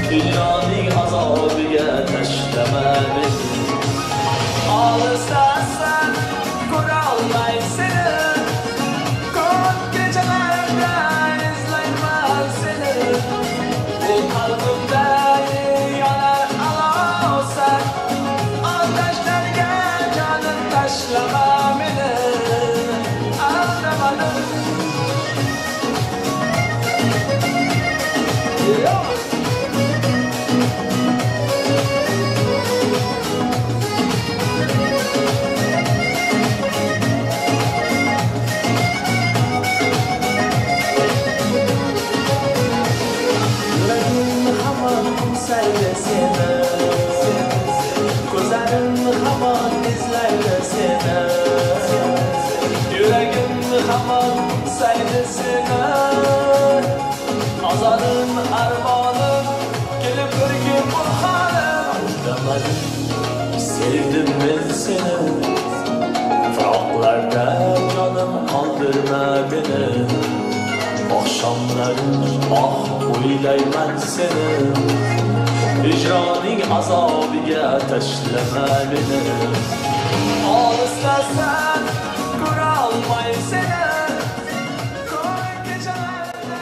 Dünyanın azabıya taşlama beni. Olisdasan ko'rolmay seni, ko'p kechalarda izlayman seni. Bu qalbimda yonar olovsan, otashlarga jonim tashlama meni. Aldamadim. Ko'zlarim hamon izlaydi seni, yuragim hamon saydi seni. Ozorim, armonim, kelib ko'rgin bu holim. Aldamadim, sevdim men seni, firoqlarda jonim qoldirma beni. Oqshomlarim oh o'ylayman seni, hicroning azobiga tashlama beni. Olisdasan ko'rolmay seni, ko'p kechalarda.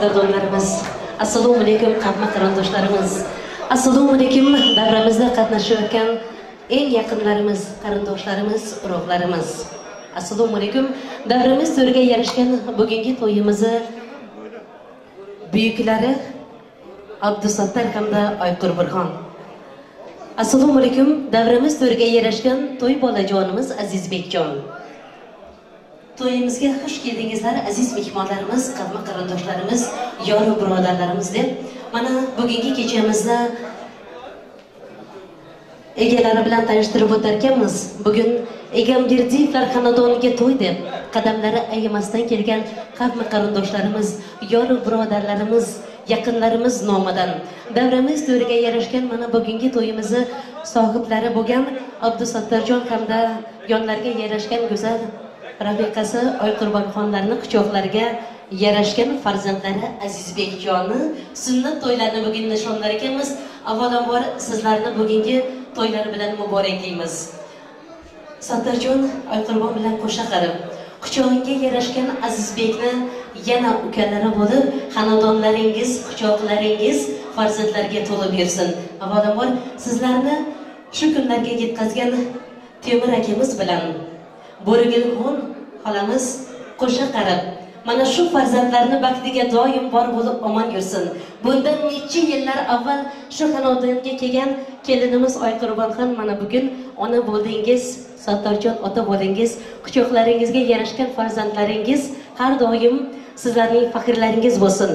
Qadrdonlarimiz, assalomu alaykum qavmi qarindoshlarimiz, assalomu alaykum davramizda qatnashayotgan eng yaqinlarimiz, qarindoshlarimiz, urug'larimiz. Assalomu alaykum. Davramiz to'riga yarashgan bugungi to'yimizni buyuklari Abdusattar hamda Oyqurbonxon. Assalomu alaykum. Davramiz to'riga yarashgan to'y bolajonimiz Azizbekjon. To'yimizga xush keldingizlar aziz mehmonlarimiz, qavmi qarindoshlarimiz, yor va birodarlarimiz deb mana bugungi kechamizda egalari bilan tanishtirib o'tarkanmiz. Bugun Egamberdiyevlar xonadoniga to'y deb qadamlari ayamasdan kelgan qavmi qarindoshlarimiz, yor va birodarlarimiz, yaqinlarimiz nomidan davramiz to'riga yarashgan mana bugungi to'yimizni sohiblari bo'lgan Abdusattorjon hamda yonlarga yarashgan go'zal rafiqasi Oyqurbonxonlarning quchoqlariga yarashgan farzandlari Azizbekjonni sunnat to'ylarini bugun nishonlar ekanmiz. Avvalambor sizlarni bugungi to'ylar bilan muboraklaymiz. Sattorjon Oyqurbon bilan qo'sha qarib, quchog'inga yarashgan Azizbekni yana ukalari bo'lib, xonadonlaringiz, quchoqlaringiz farzandlarga to'lib yursin. Avvalambor sizlarni shu kunlarga yetkazgan Temur akamiz bilan Bo'rigulxon xolamiz qo'sha qarab, mana shu farzandlarni baxtiga doim bor bo'lib omon yursin. Bundan necha yillar avval shu xonadonga kelgan kelinimiz Oyqurbonxon mana bugun ona bo'ldingiz, Sattorjon ota bo'ldingiz, quchoqlaringizga yarashgan farzandlaringiz har doim sizlarning faxrlaringiz bo'lsin.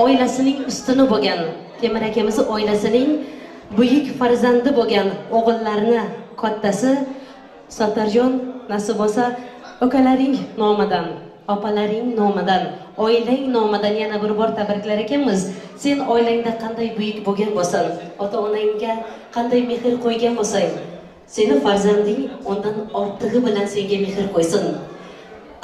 Oilasining ustuni bo'lgan Temur akamiz oilasining buyuk farzandi bo'lgan o'g'illarini kattasi Sattorjon nasib bo'lsa ukalaring nomidan, opalaring nomidan, oilang nomidan yana bir bor tabriklar ekanmiz. Sen oilangda qanday buyuk bo'lgan bo'lsang, ota-onangga qanday mehr qo'ygan bo'lsang, seni farzanding undan ortig'i bilan senga mehr qo'ysin.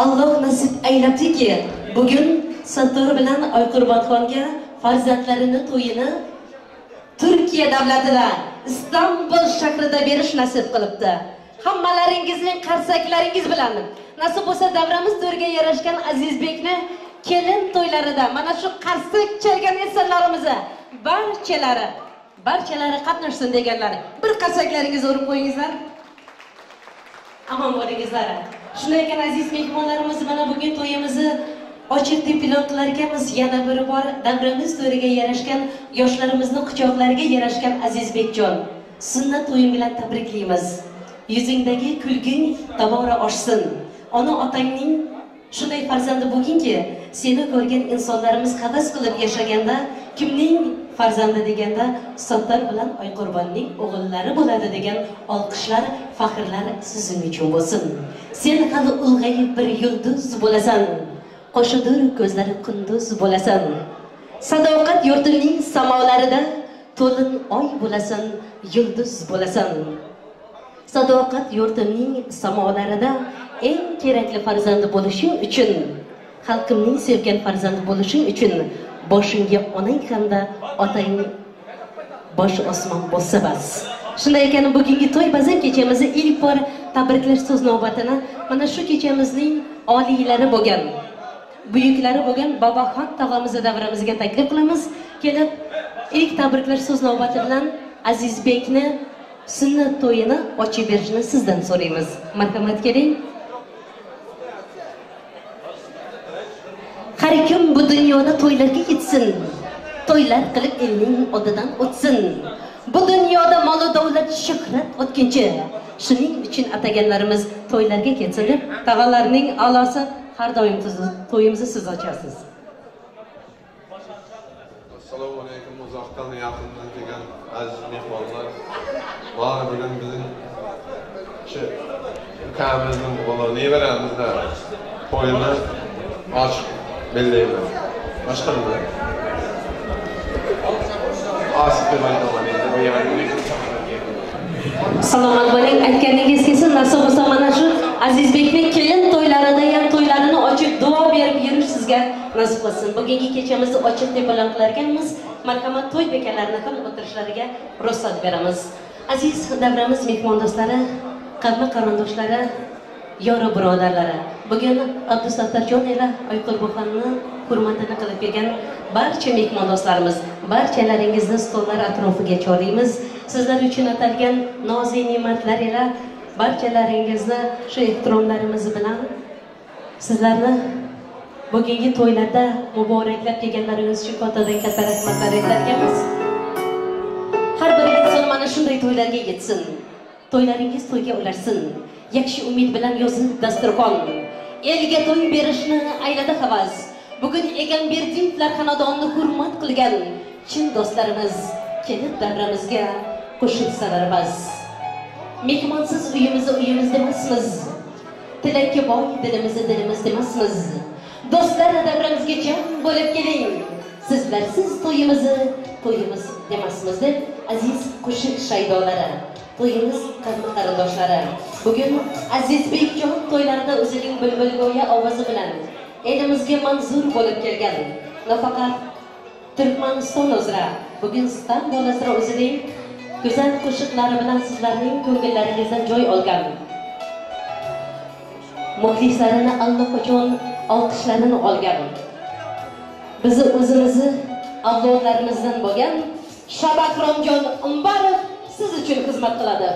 Alloh nasib aylabdiki, bugun Sattor bilan Oyqurbonxonga farzandlarini to'yini Turkiya davlatida, Istanbul shahrida berish nasib qilibdi. Hammalaringizning qarsaklaringiz bilan nasib bo'lsa davramiz to'riga yarashgan Azizbekni kelin to'ylarida mana shu qarsak chalgan insonlarimizni barchalari qatnashsin deganlar. Bir qarsaklaringizni urib qo'yingizlar. Omon bo'lingizlar. Shunday ekan aziz mehmonlarimiz, mana bugun to'yimizni ochiq deb e'lon qilar ekanmiz. Yana bir bor davramiz to'riga yarashgan yoshlarimizni quchoqlariga yarashgan Azizbekjon sunnat to'ying bilan tabriklaymiz. Yuzingdagi kulging tobora oshsin. Ona otangning shunday farzandi bo'lginki, seni ko'rgan insonlarimiz havas qilib yashaganda, kimning farzandi deganda Sattor bilan Oyqurbonning o'g'illari bo'ladi degan olqishlar, faxrlar sizing uchun bo'lsin. Sen hali ulg'ayib bir yulduz bo'lasan. Qoshidir ko'zlari qunduz bo'lasan. Sadoqat yurtimning samolarida to'lin oy bo'lasan, yulduz bo'lasan. Sadoqat yurtimning samolarida eng kerakli farzandi bo'lishing uchun, xalqimning sevgan farzandi bo'lishing uchun boshingga onang hamda otang bosh osmon bo'lsa bas. Shunday ekan bugungi to'y bazm kechamizni ilk bor tabriklash so'z navbatini mana shu kechamizning oliylari bo'lgan, buyuklari bo'lgan Boboxon tog'amizni davramizga taklif qilamiz. Kelib ilk tabriklash so'z navbati bilan Azizbekni sunnat to'yini ochib berishini sizdan so'raymiz. Marhamat, keling. Har kim bu dunyoda to'ylarga yetsin, to'ylar qilib elning oldidan o'tsin. Bu dunyoda mol davlat shuhrat o'tkinchi. Shuning uchun ataganlarimiz to'ylarga ketsin deb tog'alarning a'losi har doim to'yimizni siz ochasiz. Assalomu alaykum uzoqdan yaqindan kelgan aziz mehmonlar. Mana bugun bizim shu ukamizning o'g'li nevaramizda to'yini ochiq belgilaymiz. Boshqa nima? Salomat bo'ling, aytganingiz kelsin, nasib bo'lsa mana shu Azizbekning kelin to'ylarida ham to'ylarini ochib duo berib yurish sizga nasib qilsin. Bugungi kechamizni ochiq deb e'lon qilar ekanmiz. Marhamat, to'y bekalarini ham o'tirishlariga ruxsat beramiz. Aziz davramiz mehmondo'stlari, qavmi qarindoshlari, yoru birodarlari, bugun Abdusattorjon ila Oyqurbonxonni hurmatini qilib kelgan barcha mehmondo'stlarimiz, barchalaringizni stollar atrofiga chorlaymiz. Sizlar uchun atalgan nozi ne'matlar ila barchalaringizni shu ehtiromlarimiz bilan sizlarni bugungi to'ylarda muboraklab kelganlaringiz uchun kattadan katta rahmatlar aytarkanmiz. Har bir inson mana shunday to'ylarga yetsin. To'ylaringiz to'yga ularsin. Yaxshi umid bilan yozilib dasturxon. Elga to'y berishni ayladi havas. Bugun Egamberdiyevlar xonadonini hurmat qilgan chin do'stlarimiz kelib davramizga qo'shilsalar bas. Mehmonsiz uyimizni uyimiz demasmiz. Tilakka boy dilimizni dilimiz demasmiz. Do'stlar davramizga jam bo'lib keling. Sizlarsiz to'yimizni to'yimiz demasmiz deb aziz qo'shiq shaydolari, to'yimiz qavmi qarindoshlari bugun Azizbekjon to'ylarida o'zining bulbulgo'ya ovozi bilan elimizga manzur bo'lib kelgan, nafaqat Turkmaniston uzra, bugun Istanbul uzra o'zining go'zal qo'shiqlari bilan sizlarning ko'ngillaringizdan joy olgan, muxlislarini allaqachon olqishlarini olgan, bizni o'zimizni avlodlarimizdan bo'lgan Shabakromjon Umbarov siz uchun xizmat qiladi.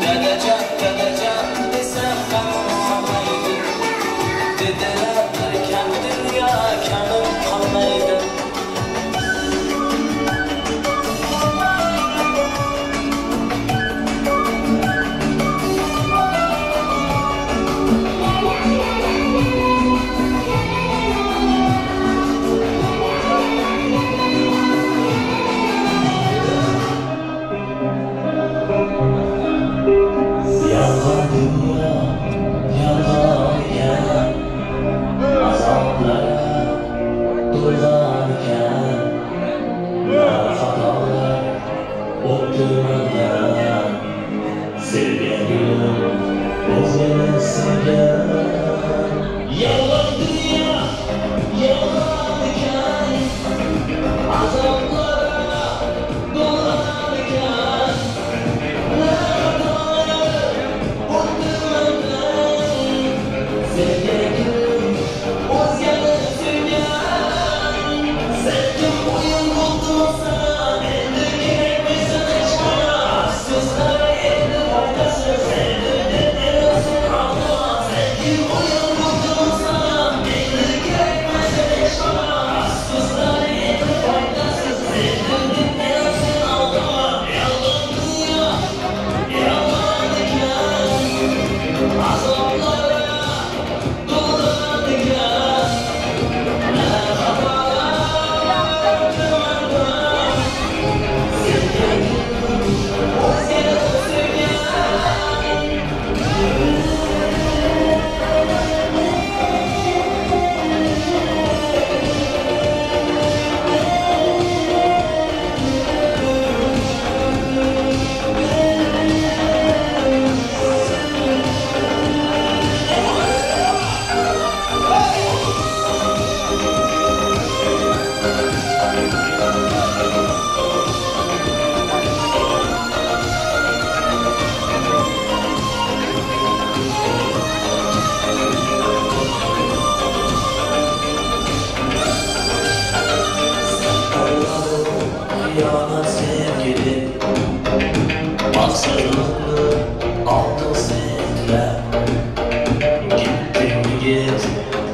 Dadajon, dadajon desam g'amim qolmaydi. Dedilar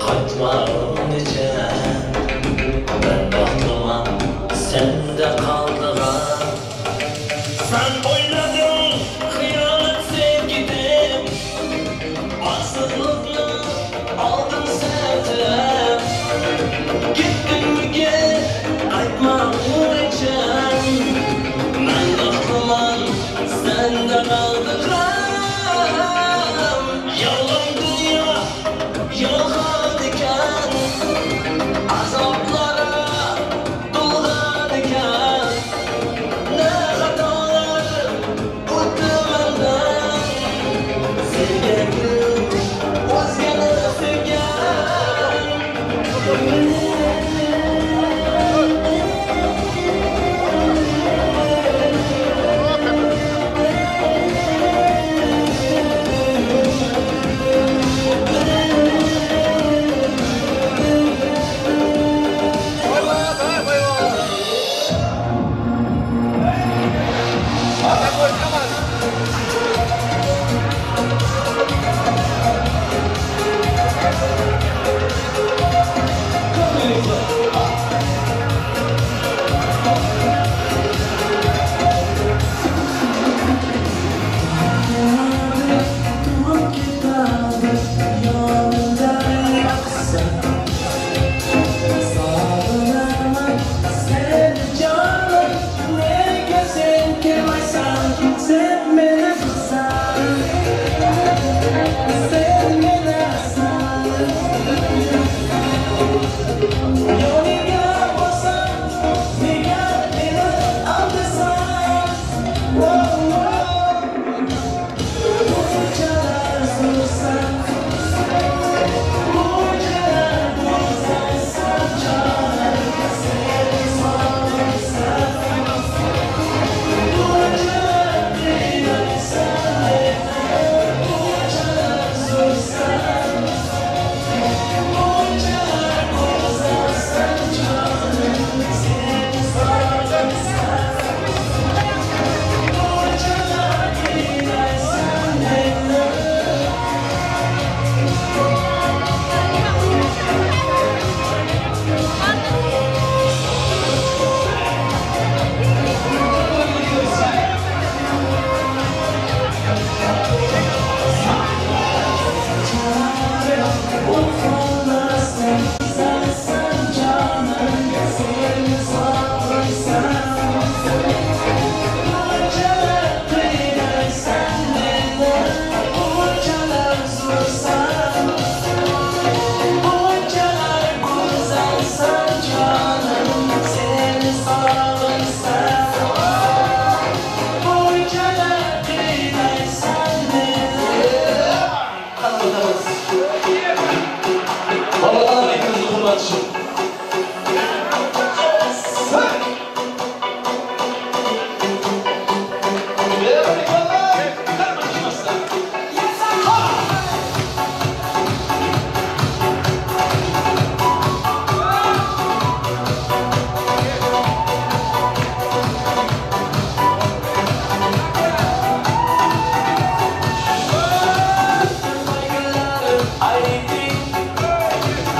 Qaytmagunicha men baxtliman senda qoldig'an. Sen o'ylading xiyonat sevgidim, Asıllıkla aldın sevdim. Gittin mi qaytmagunicha men baxtliman senda qoldig'an. Yalan dünya yolg'on ekan, azoblara to'lg'an ekan. Ne xatolar o'tdi mendan, sevgan o'zgani sevgan.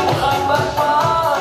Muhabbat var.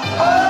Yeah!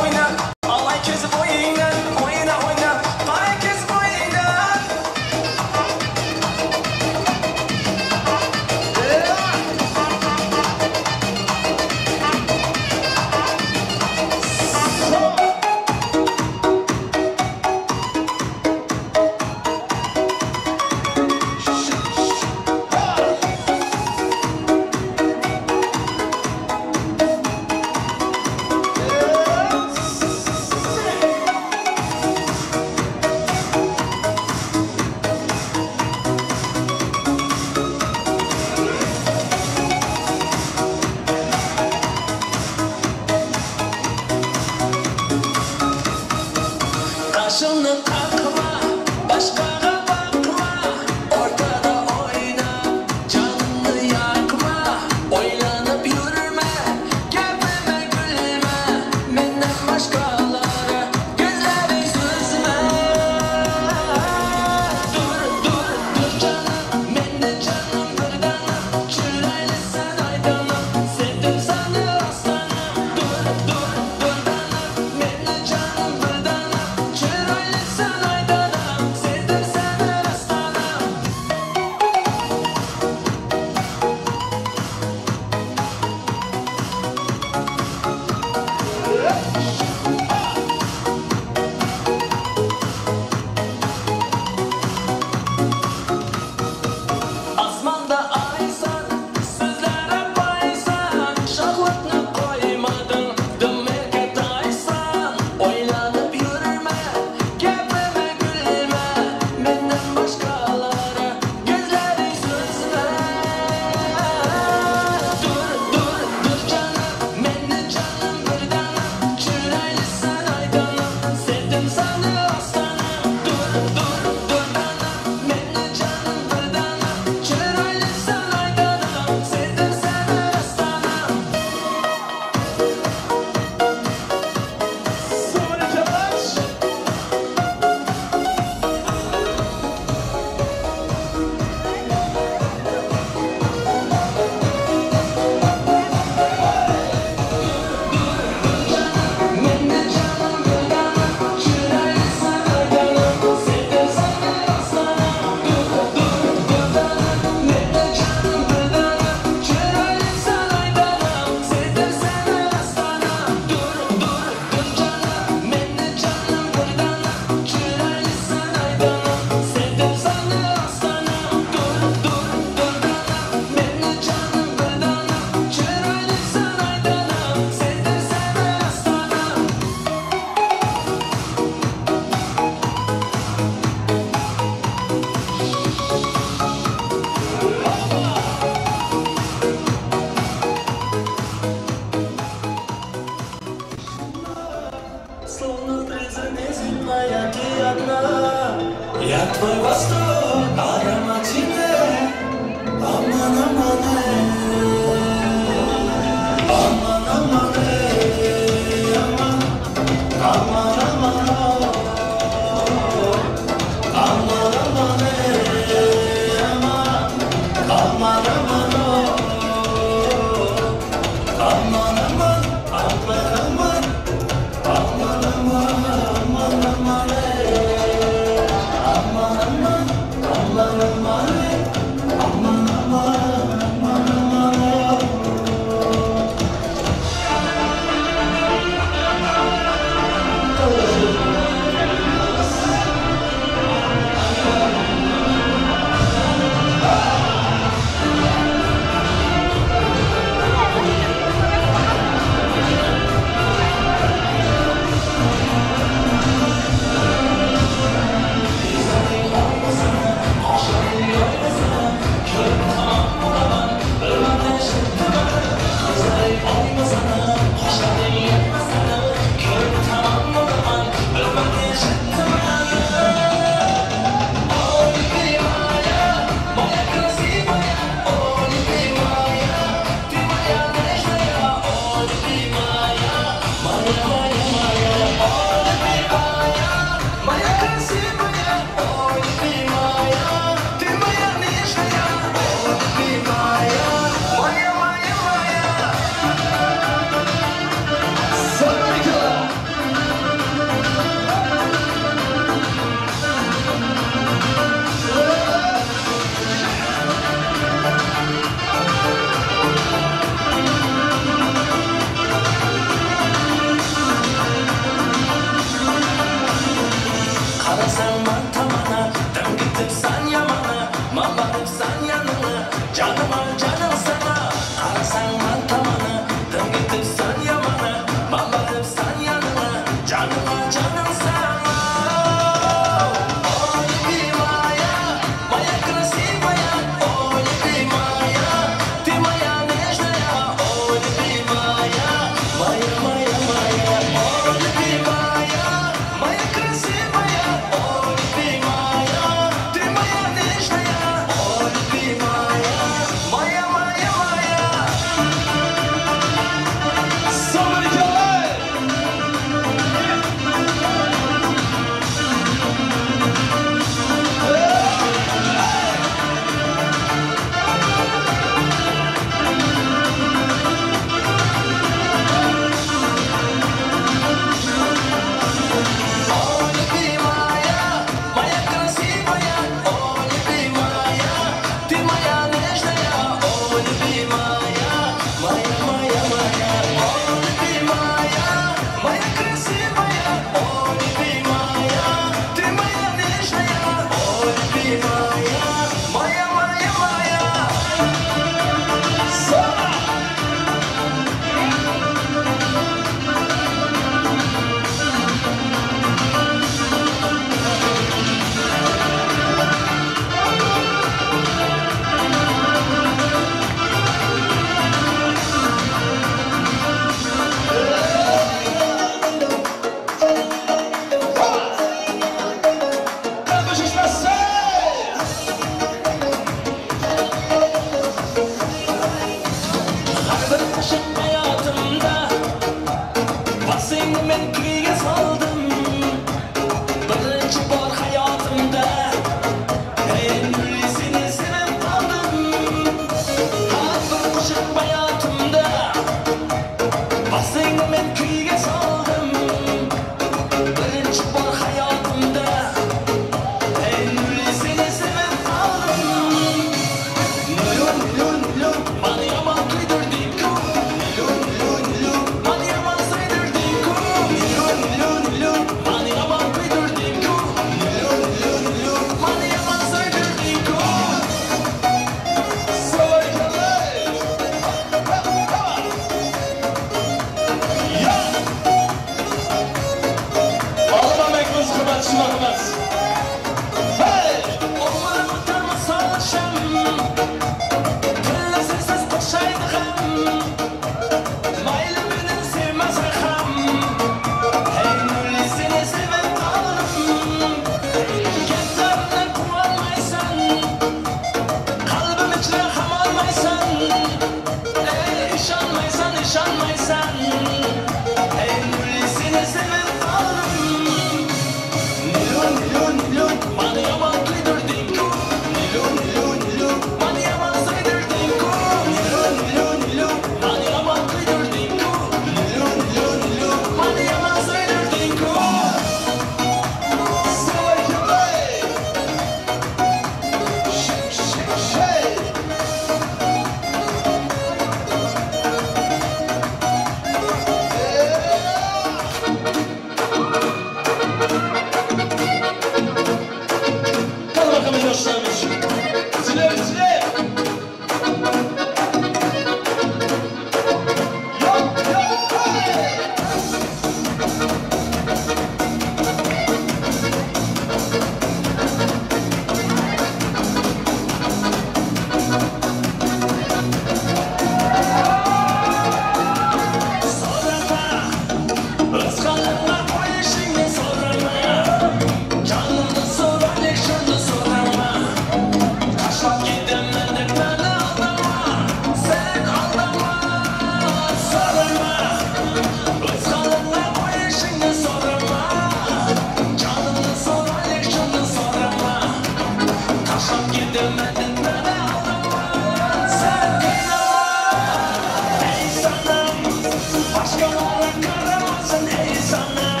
Başkalara qaramasın ey sanam,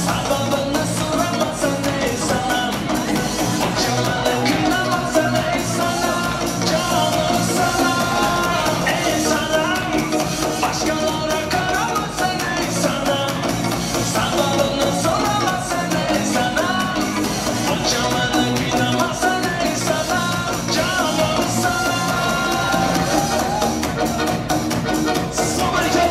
sababini so'ramasin ey sanam, Ochimani kuylamasın ey sanam, jonim sanam, ey sanam. Başkalara qaramasın ey sanam, sababini so'ramasin ey sanam, Ochimani kuylamasın ey sanam, jonim sanam. Su bereket.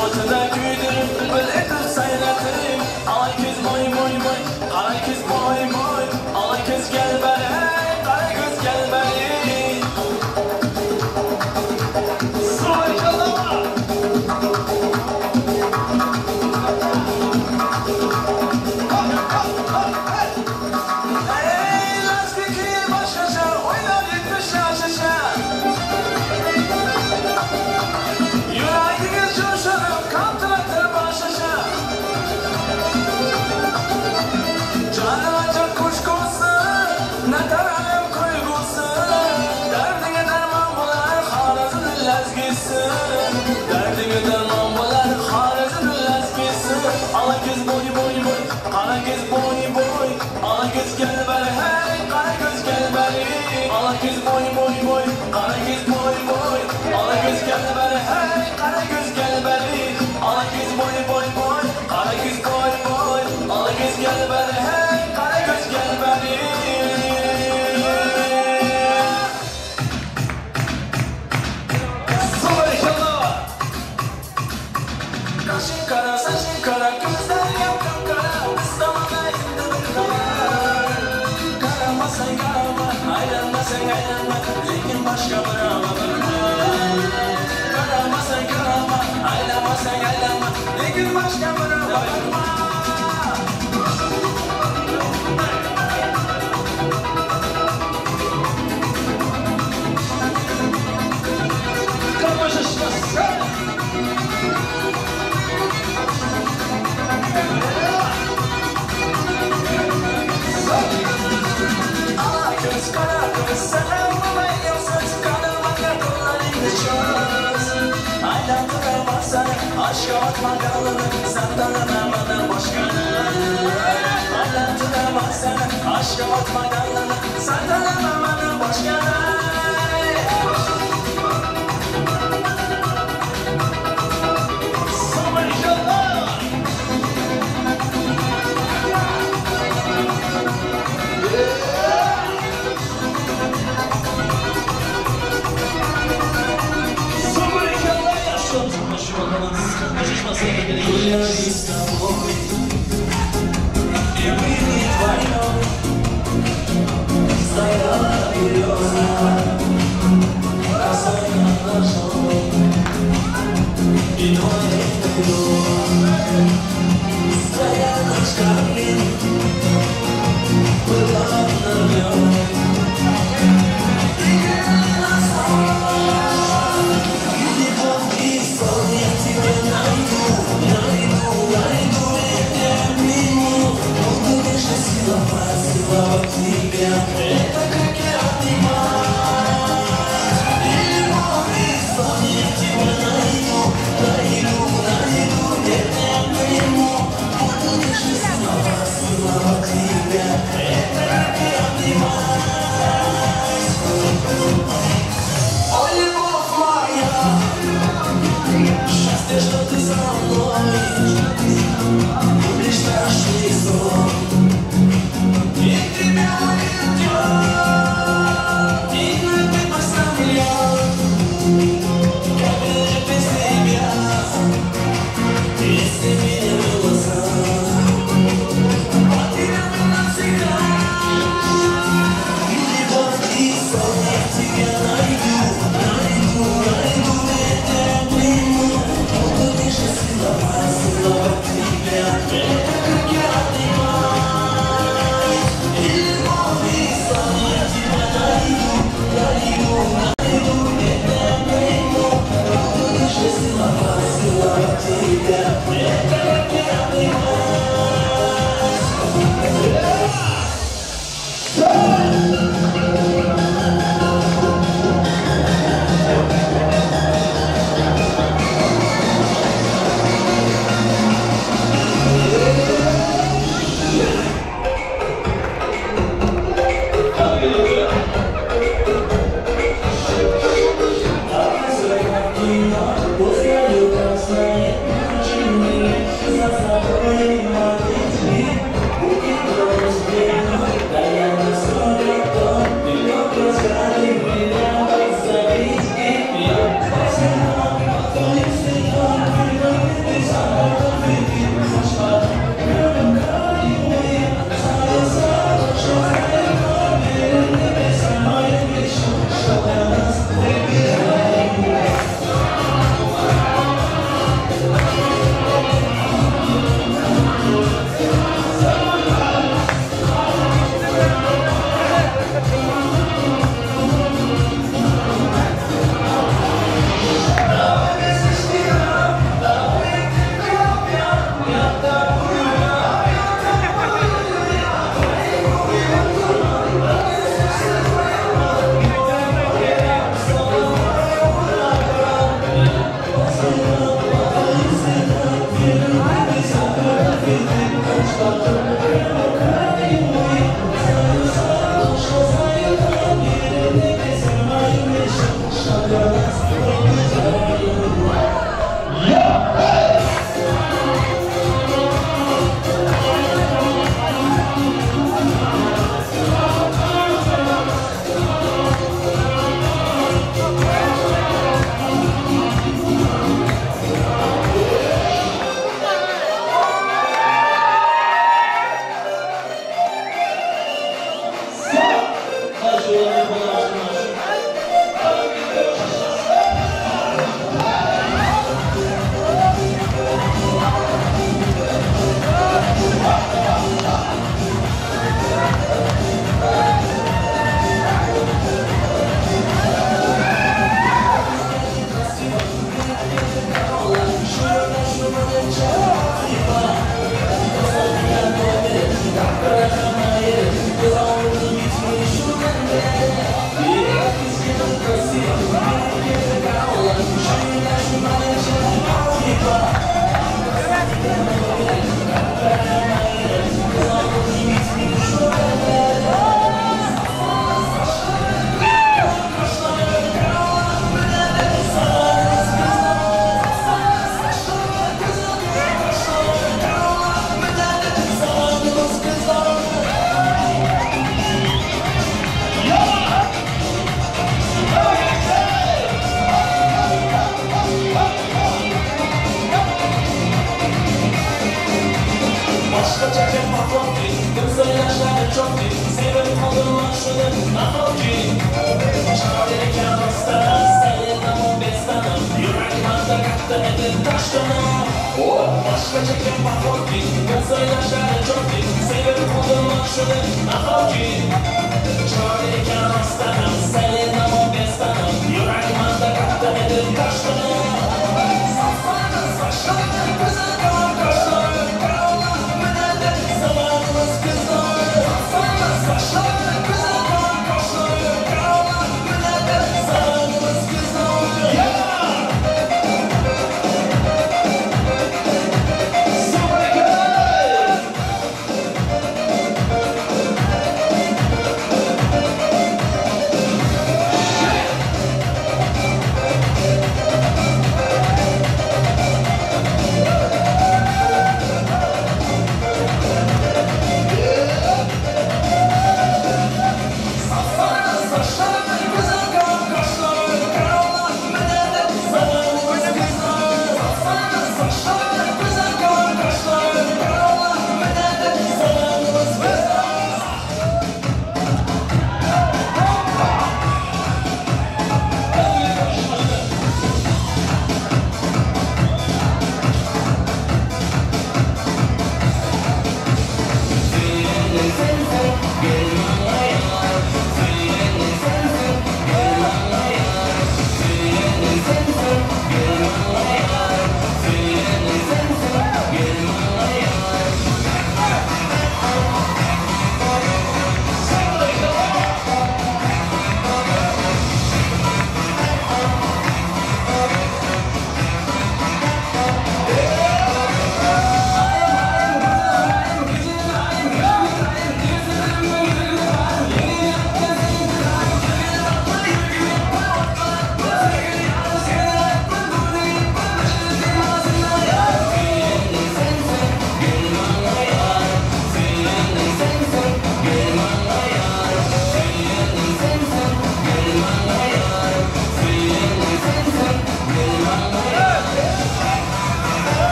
O'tida kuydirib, bil etib saylatib. Alay ko'z moy moy moy, qara ko'z moy moy, alay ko'z gel beri, hey, qara ko'z gel beri. Ey lastik başkaca, oynar yetmiş yaşaşa. Yüreğiniz coşarım, kantıratır başaşa. Canacak kuşkusu, ne taralım kuygusu. Derdine derman bular, Harizm'in lezgisi. Derdine derman bular, Harizm'in lezgisi. Ala göz boy boy boy, qara göz boy boy. Ala göz gel beri, hey, qara göz gel beri. Ala göz boy boy boy, qara göz boy boy. Ala göz gel beri, hey, qara göz gel beri. Ala göz boy boy boy, qara göz boy boy. Ala göz gel beri, hey, qara göz gel beri. Kaşın kara, saçın kara, gözlerin kapkara. İstemem elimde bir karar. Karama sen karama, aylanma sen aylanma, lekin başka bir ama Karama sen karama, aylanma sen aylanma, lekin başka bir ama Ala göz, kara göz, sen olmamayı söz, kanıma kollarını çöz. Aylandırma seni, aşka atma dalını, sen tanımamadın başkanı. Aylandırma seni, aşka atma dalını, sen tanımamadın başkanı. Гуляли с тобой, и были вдвоем. Стояла береза, росой над ножом, и двое вдвоем. Стоял наш камень, была обновлен. И грели нас и любовь, и сон я тебя найду. Найду, найду, я не обниму. Буду лишь целовать, целовать тебя. Это как я обнимаю. И любовь, и сон я тебя найду. Найду, найду, я не обниму. Буду лишь целовать. cho'kdi, sevib qoldim man shuni nahotki. Chiroyli ekan rostdan, sayillamon bestanim, yurak manda katta edi toshdanim. Boshqacha gap bahorki, ko'zlaylashari cho'kdi, sevib qoldim man shuni nahotki. Chiroyli ekan rostdan, sayillamon bestanim, yurak manda katta edi toshdanim. Saçları, güzel kalan kaşları, karalar minede zamanımız kızları. Saçları, güzel kalan kaşları, karalar minede zamanımız kızları. Yeah!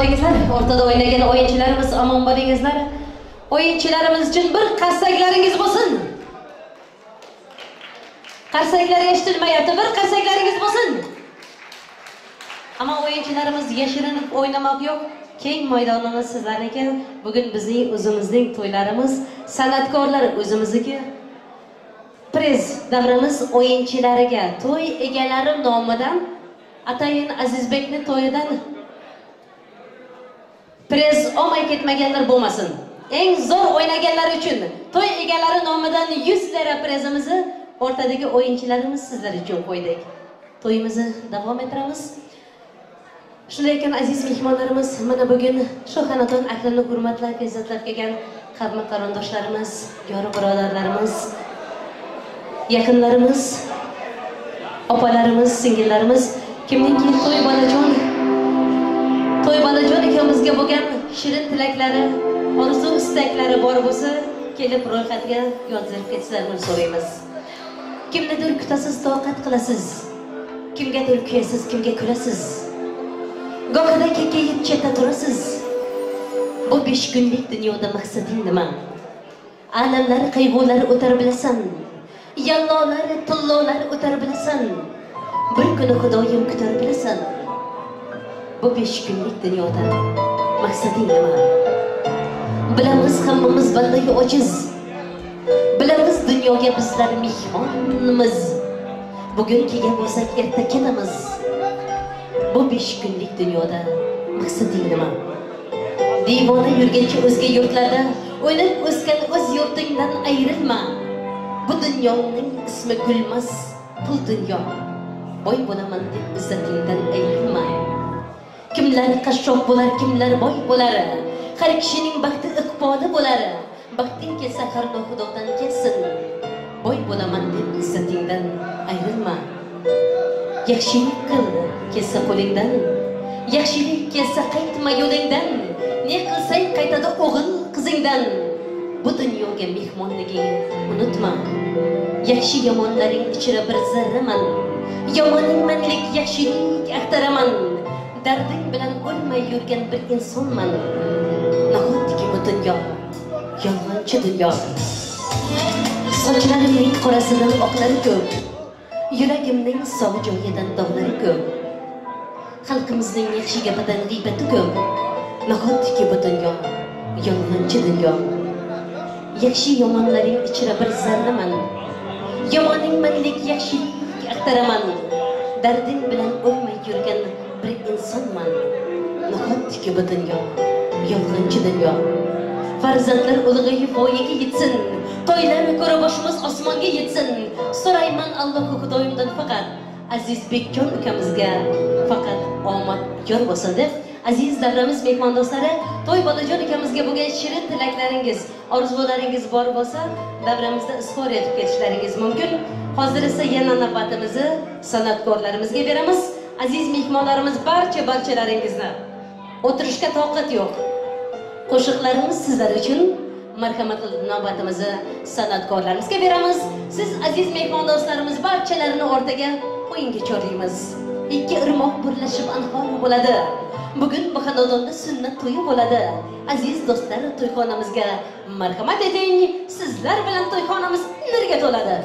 Bo'lingizlar. O'rtada o'ynagan o'yinchilarimiz omon bo'lingizlar. O'yinchilarimiz uchun bir qarsaklaringiz bo'lsin. Qarsaklar eshitilmayapti. Bir qarsaklaringiz bo'lsin. Ammo o'yinchilarimiz yashirinib o'ynamoq yo'q. Keng maydonimiz sizlarniki. Bugun bizning o'zimizning to'ylarimiz, san'atkorlar o'zimizniki. Prez davramiz o'yinchilariga to'y egalari nomidan atayin Azizbekni to'yidan prez olmay ketmaganlar bo'lmasin. Eng zo'r o'ynaganlar uchun to'y egalari nomidan 100 lira prezimizni o'rtadagi o'yinchilarimiz sizlar uchun qo'ydik. To'yimizni davom ettiramiz. Shunday ekan aziz mehmonlarimiz, mana bugun shu xonadon ahlini hurmatlab, izzatlab kelgan qavmi qarindoshlarimiz, yor birodarlarimiz, yaqinlarimiz, opalarimiz, singillarimiz, kimningki to'y bolajon ukamizga bo'lgan shirin tilaklari, orzu istaklari bor bo'lsa, kelib ro'yxatga yozdirib ketishlarini so'raymiz. Kimnidir kutasiz, toqat qilasiz, kimgadir kuyasiz, kimga kulasiz. Gohida kekayib chetda turasiz. Bu 5 kunlik dunyoda maqsading nima? Alamlar, qayg'ular o'tar bilasan. Yallolar, tillolar o'tar bilasan. Bir kuni Xudoyim kutar bilasan. Bu 5 kunlik dunyoda maqsading nima? Bilamiz hammamiz bandaga ojiz. Bilamiz dunyoga bizlar mehmonmiz. Bugun kelgan bo'lsak erta ketamiz. Bu 5 kunlik dunyoda maqsading nima? Devona yurgancha o'zga yurtlarda, o'ynab o'sgan o'z yurtingdan ayrilma. Bu dunyoning ismi gulmas, pul dunyo. Boy bo'laman deb izzatingdan ayrilma. Kimlar qashshoq bo'lar, kimlar boy bo'lar. Har kishining baxti iqboli bo'lar. Baxting kelsa har Xudodan kelsin. Boy bo'laman deb izzatingdan ayrilma. Yaxshilik qil, kelsa qo'lingdan. Yaxshilik kelsa qaytma yo'lingdan. Ne qilsang qaytadi o'g'il qizingdan. Bu dunyoga mehmonligingni unutma. Yaxshi yomonlaring ichra bir zarraman. Yomoningmanlik yaxshilik axtaraman. Darding bilan o'lmay yurgan bir insonman. Nahotki bu dunyo yolg'onchi dunyo. Sochlarimning qorasidan oqlari ko'p. Yuragimning sog' joyidan dog'lari ko'p. Xalqimizning yaxshi gapidan g'iybati ko'p. Nahotki bu dunyo yolg'onchi dunyo. Yaxshi yomonlaring ichra bir zarraman. Yomoningmanlik yaxshilik axtaraman. Darding bilan o'lmay yurgan bir insonman. Nahotki bu dunyo yolg'onchi dunyo. Farzandlar ulg'ayib voyaga yetsin. To'ylar ko'ra boshimiz osmonga yetsin. So'rayman Allohu Xudoyimdan faqat Azizbekjon ukamizga faqat omad yor bo'lsin deb. Aziz davramiz mehmondo'stlari, to'y bolajon ukamizga bo'lgan shirin tilaklaringiz, orzularingiz bor bo'lsa, davramizda izhor etib ketishlaringiz mumkin. Hozir esa yana navbatimizni san'atkorlarimizga beramiz. Aziz mehmonlarimiz, barchalaringizni o'tirishga toqat yo'q. Qo'shiqlarimiz sizlar uchun. Marhamat qilib navbatimizni san'atkorlarimizga beramiz. Siz aziz mehmondo'stlarimiz barchalarini o'rtaga o'yinga chorlaymiz. Ikki irmoq birlashib anhor bo'ladi. Bugun bu xonadonda sunnat to'yi bo'ladi. Aziz do'stlar, to'yxonamizga marhamat eting. Sizlar bilan to'yxonamiz nurga to'ladi.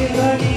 Thank you.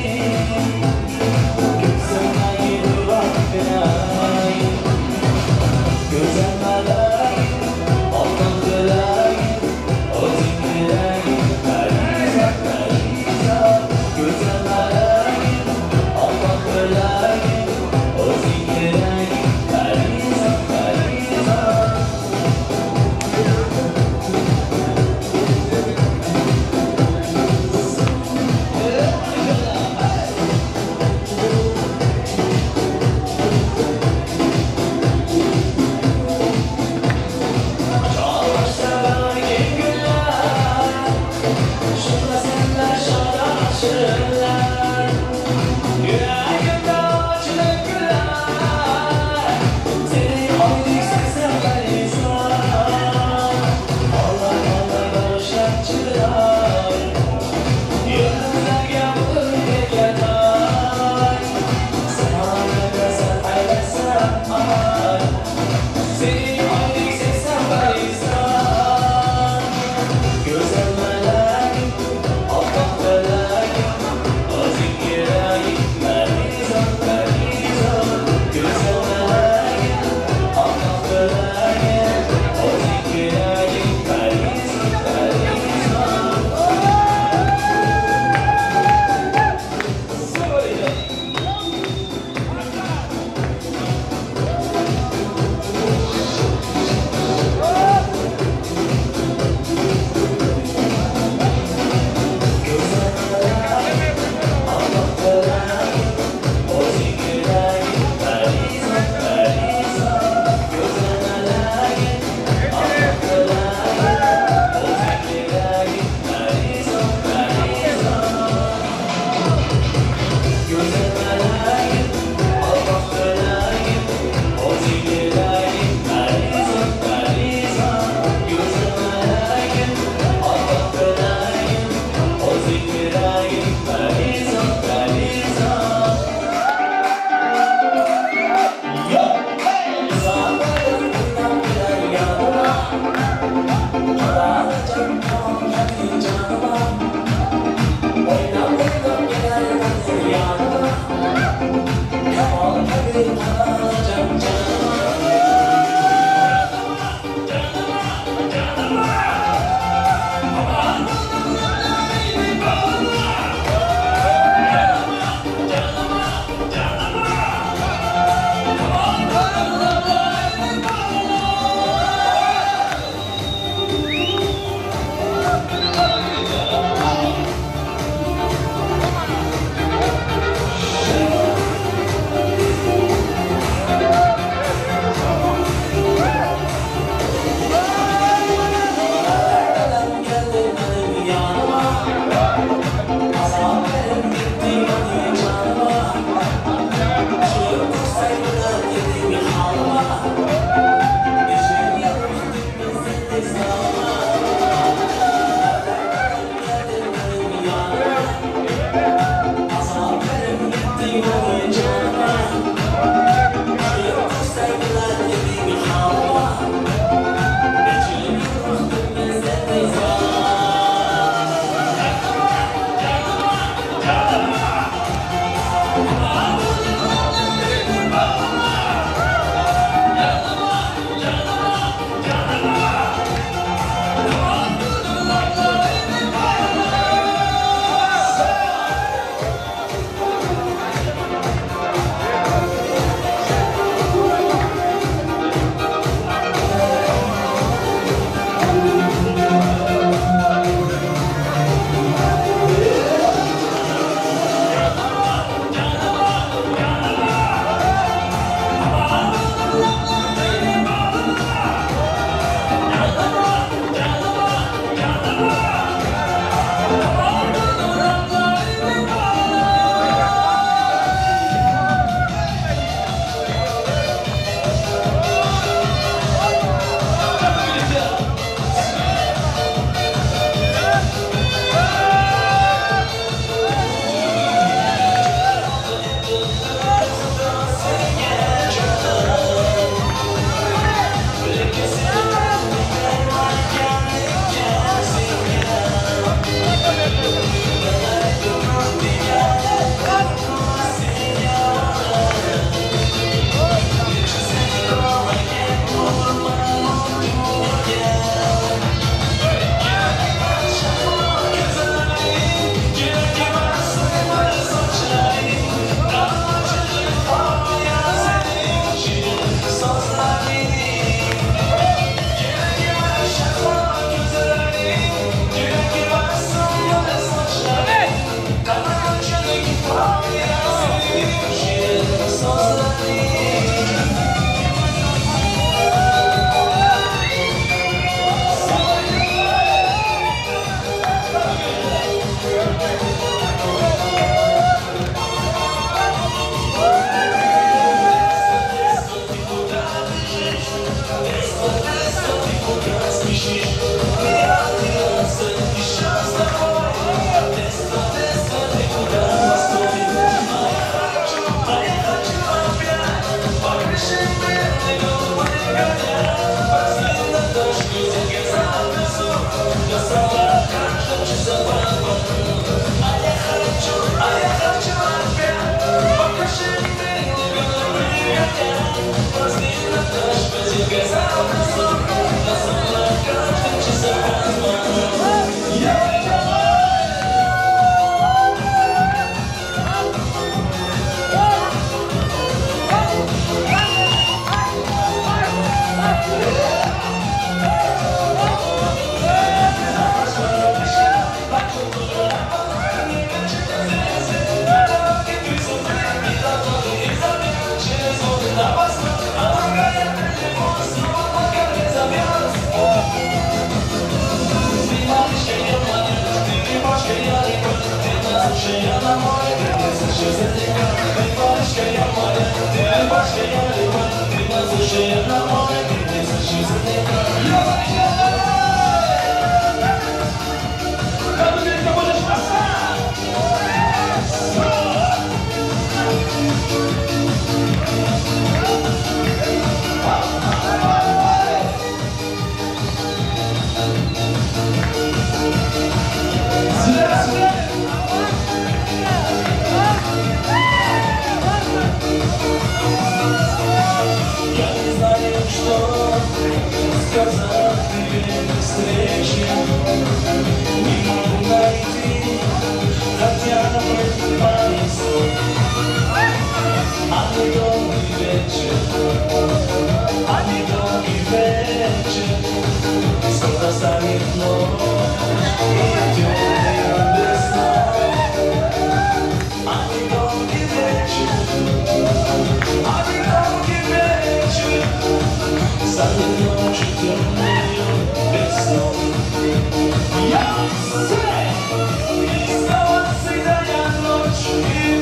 Yeah.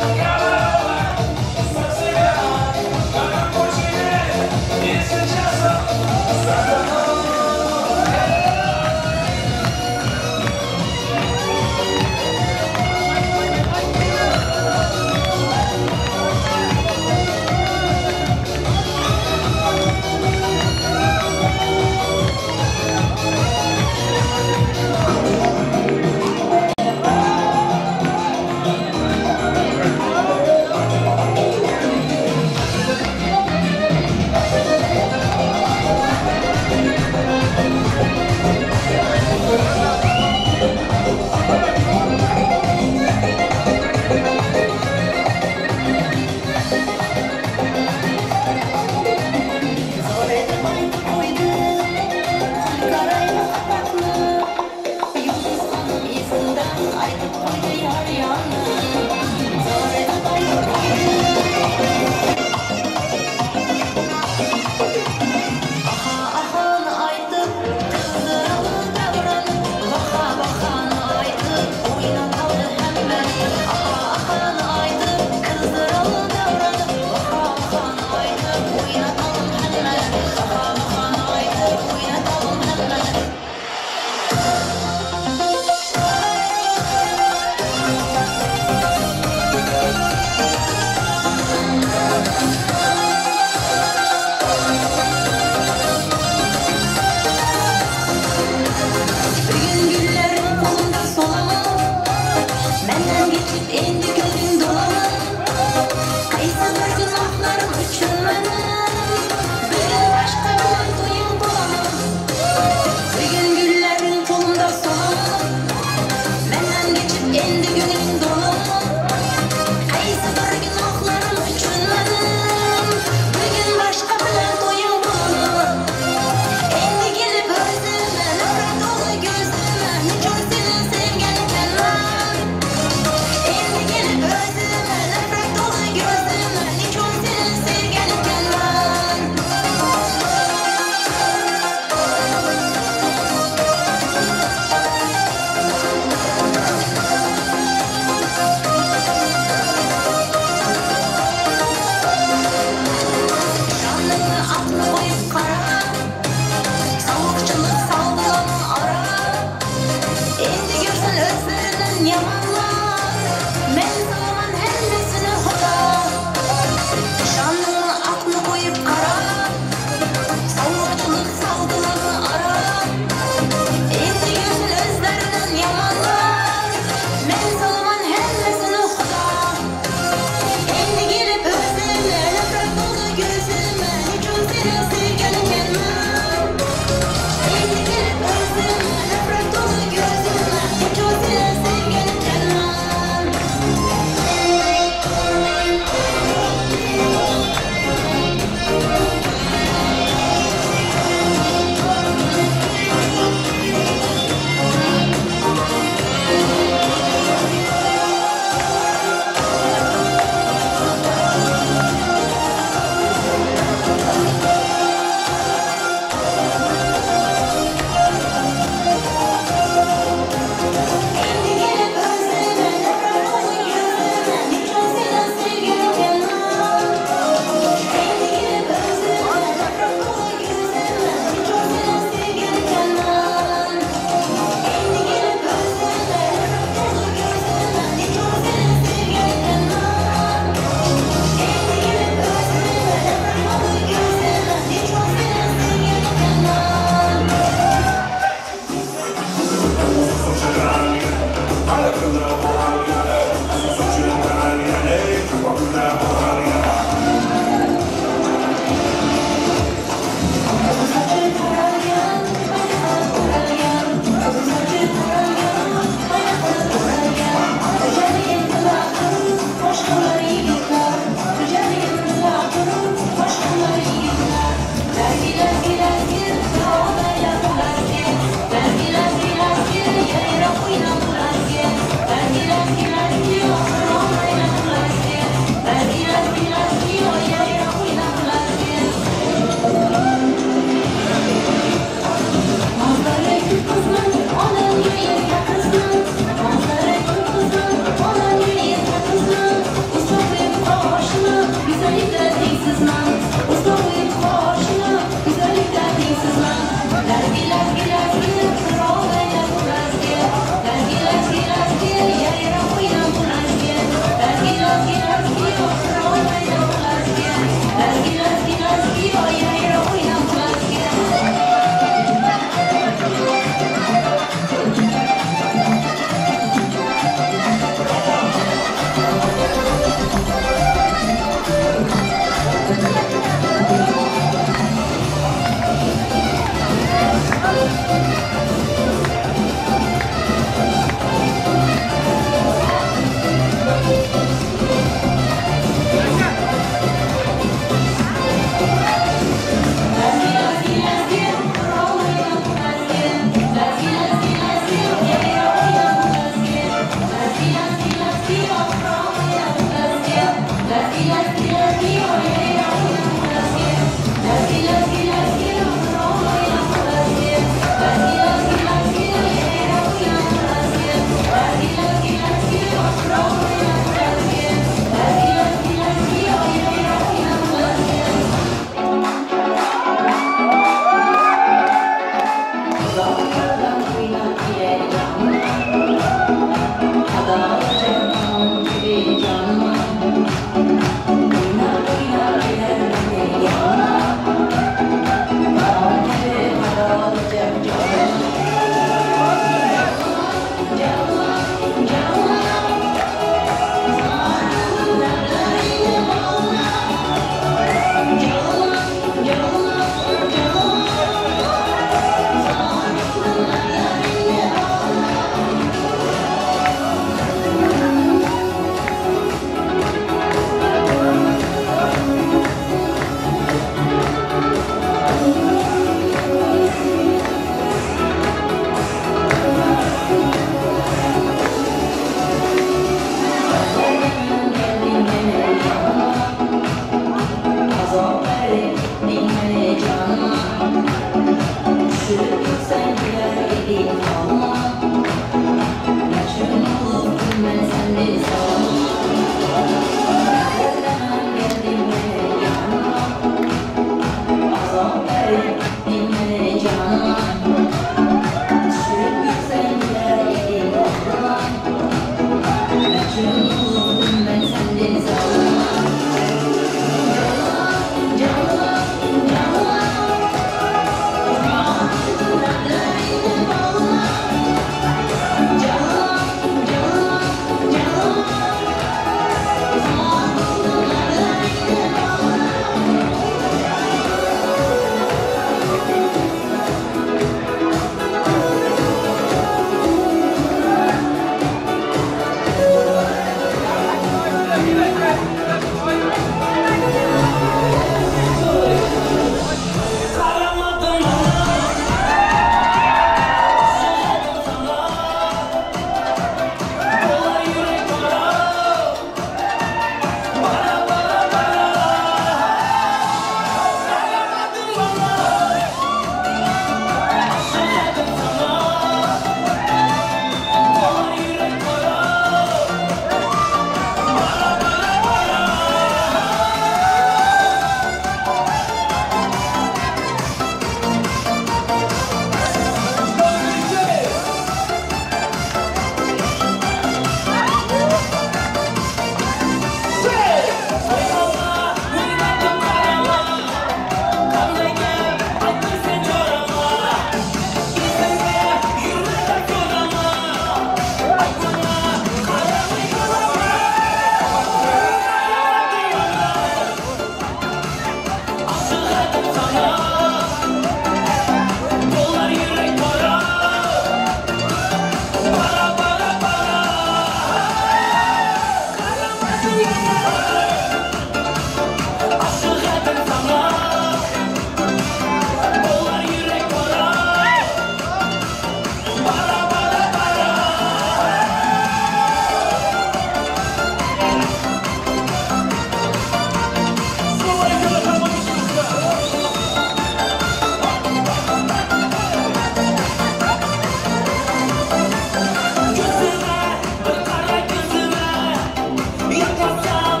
Yoqmasam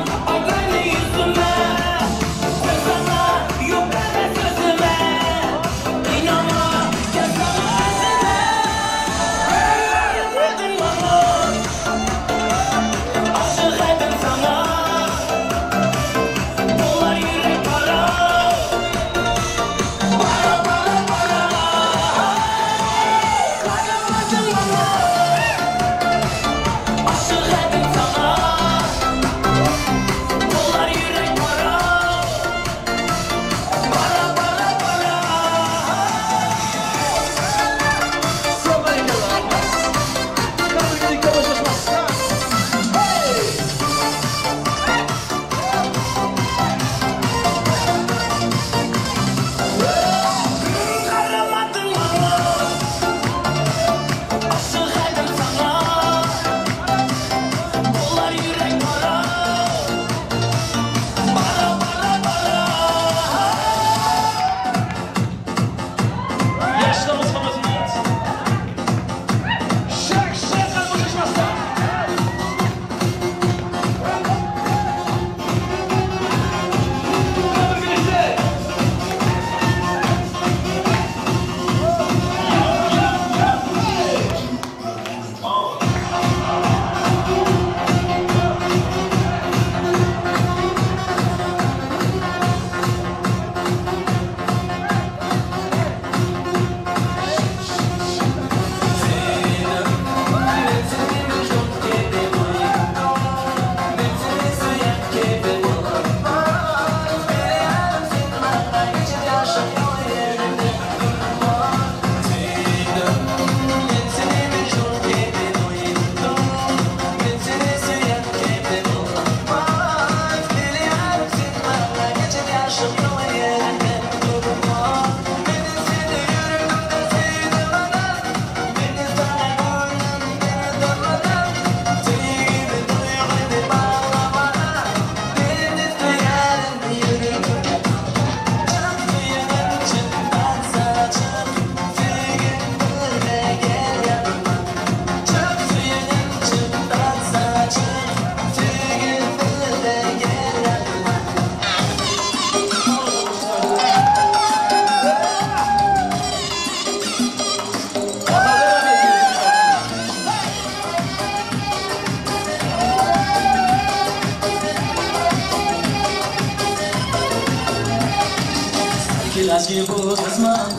Lazgi bu qizman,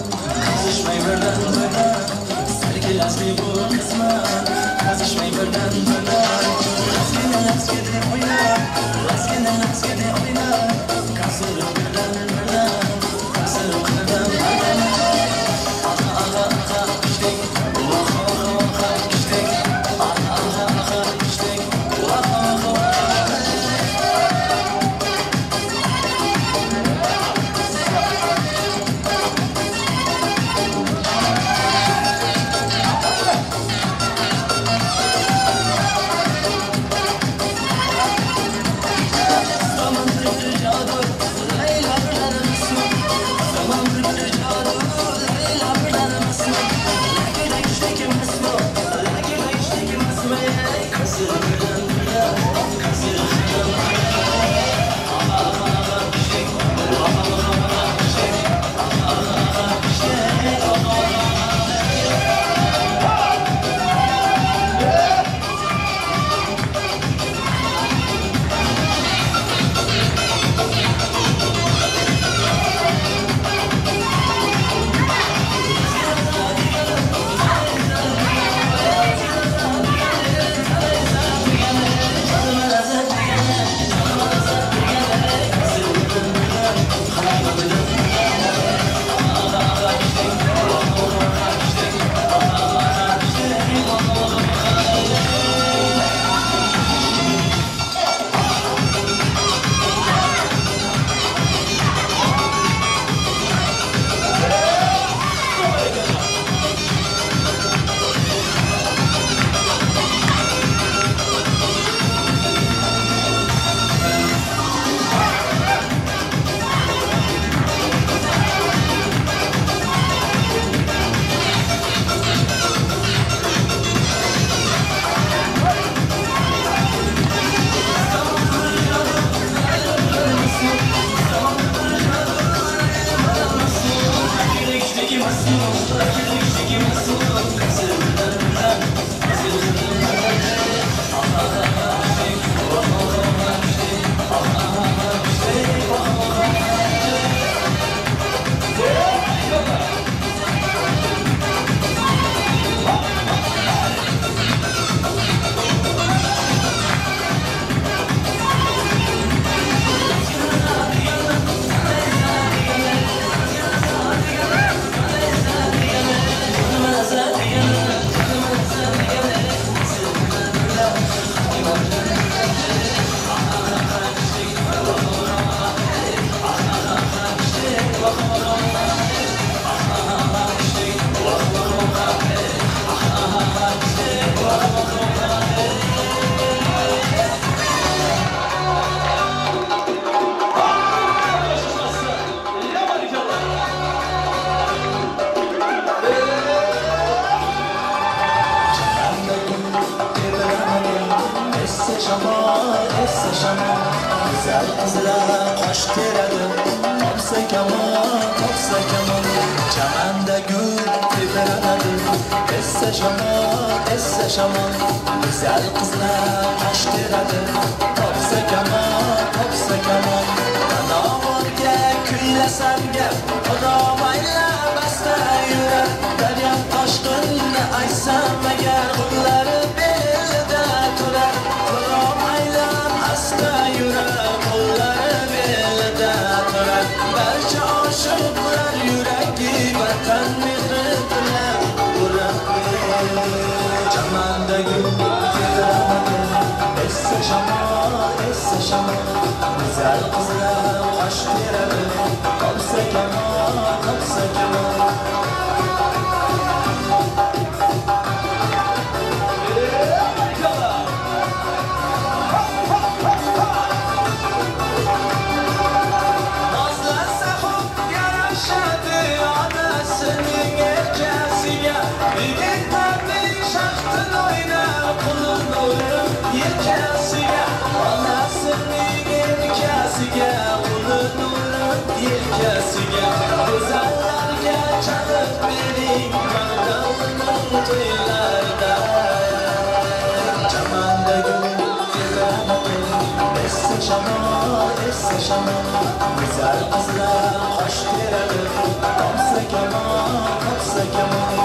qizishmay birdan birdan. Sarki lazgi bu qizman, qizishmay birdan birdan. Lazgina lazgi deb o'ynar, lazgina lazgi deb o'ynar. Qasirib birdan birdan, qasirib birdan birdan. Aha aha aha ishtik, vah vah vah ishtik. Aha aha aha ishtik, vah vah vah. Essa shamol, go'zal qizlar qosh teradi, topsa kamol, topsa kamol.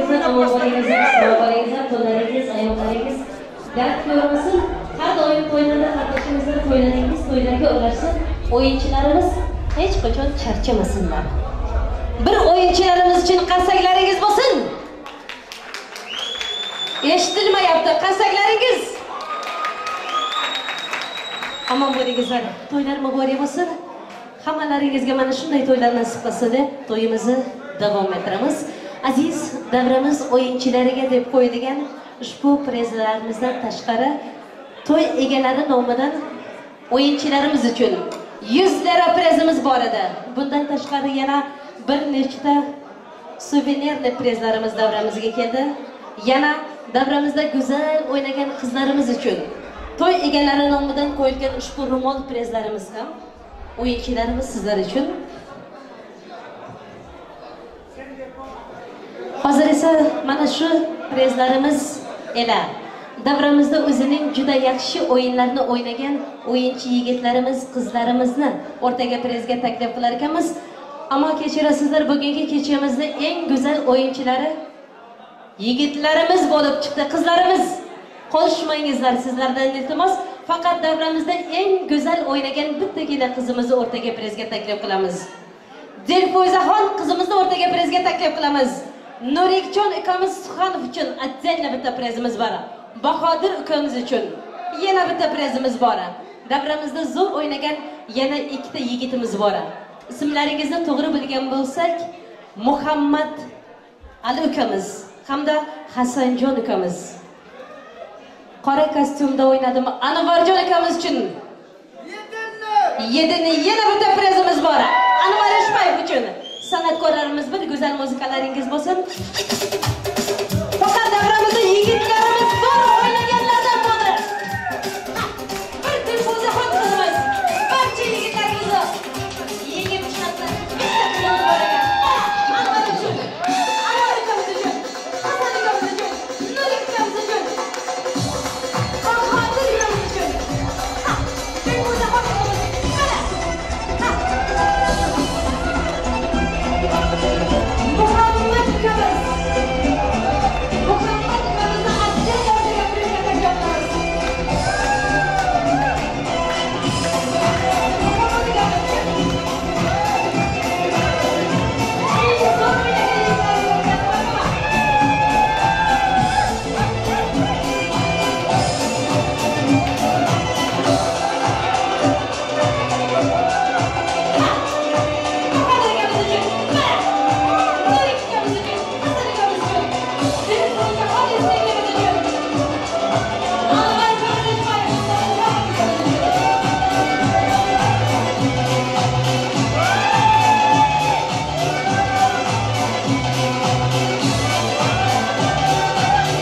bo'lingizlar, omon bo'lingizlar, sog' bo'lingizlar, qo'llaringiz, oyoqlaringiz dard ko'rmasin. Har doim to'ylarda qatnashingizlar, to'ylaringiz to'ylarga ulashsin. O'yinchilarimiz hech qachon charchamasinlar. Bir o'yinchilarimiz uchun qarsaklaringiz bo'lsin. Eshitilmayapti, qarsaklaringiz. Omon bo'lingizlar. To'ylar muborak bo'lsin. Hammalaringizga mana shunday to'ylar nasib qilsin deb to'yimizni davom ettiramiz. Aziz davramiz o'yinchilariga deb qo'yilgan ushbu prezlarimizdan tashqari to'y egalari nomidan o'yinchilarimiz uchun 100 lira prezimiz bor edi. Bundan tashqari yana bir nechta suvenirli prezlarimiz davramizga keldi. Yana davramizda go'zal o'ynagan qizlarimiz uchun to'y egalari nomidan qo'yilgan ushbu ro'mol prezlarimiz ham o'yinchilarimiz sizlar uchun. Hozir esa mana shu prezlarimiz ila davramizda o'zining juda yaxshi o'yinlarni o'ynagan o'yinchi yigitlarimiz, qizlarimizni o'rtaga prezga taklif qilar ekanmiz. Ammo kechirasizlar, bugungi kechamizni eng go'zal o'yinchilari yigitlarimiz bo'lib chiqdi. Qizlarimiz, qolishmangizlar, sizlardan iltimos. Faqat davramizda eng go'zal o'ynagan bittagina qizimizni o'rtaga prezga taklif qilamiz. Dilfuzaxon qizimizni o'rtaga prezga taklif qilamiz. Nurikjon ukamiz Suxanov uchun отдельно bitta prezimiz bor. Bahodir ukamiz uchun yana bitta prezimiz bor. Davramizda zo'r o'ynagan yana ikkita yigitimiz bor. Ismlaringizni to'g'ri bilgan bo'lsak, Muhammad Ali ukamiz hamda Hasanjon ukamiz. Qora kostyumda o'ynadimi? Anvarjon ukamiz uchun yedini yana bitta prezimiz bor. Anvar Eshbayev uchun. San'atkorlarimiz bir go'zal muzikalaringiz bo'lsin. Faqat davramizda yigitlarimiz zo'r o'ynaganlardan bo'ldi. Bir Dilfuzaxon qizimiz barcha yigitlarimizni yengib chiqadi. Bitta qizimiz bor ekan. Anvar uchun, Anvar ukamiz uchun, Hasan ukamiz uchun, Nurik ukamiz uchun, Bahodir ukamiz uchun. Dilfuzaxon qizimiz. Mana. Muhammad ukamiz. Muhammad ukamizni отдельно o'rtaga prezga taklif qilamiz. Muhammad ukamiz uchun. Eng zo'r o'ynagan yigitlarimiz marhamat. Bahodir ukamiz uchun. Mana. Nurik ukamiz uchun, Hasan ukamiz uchun,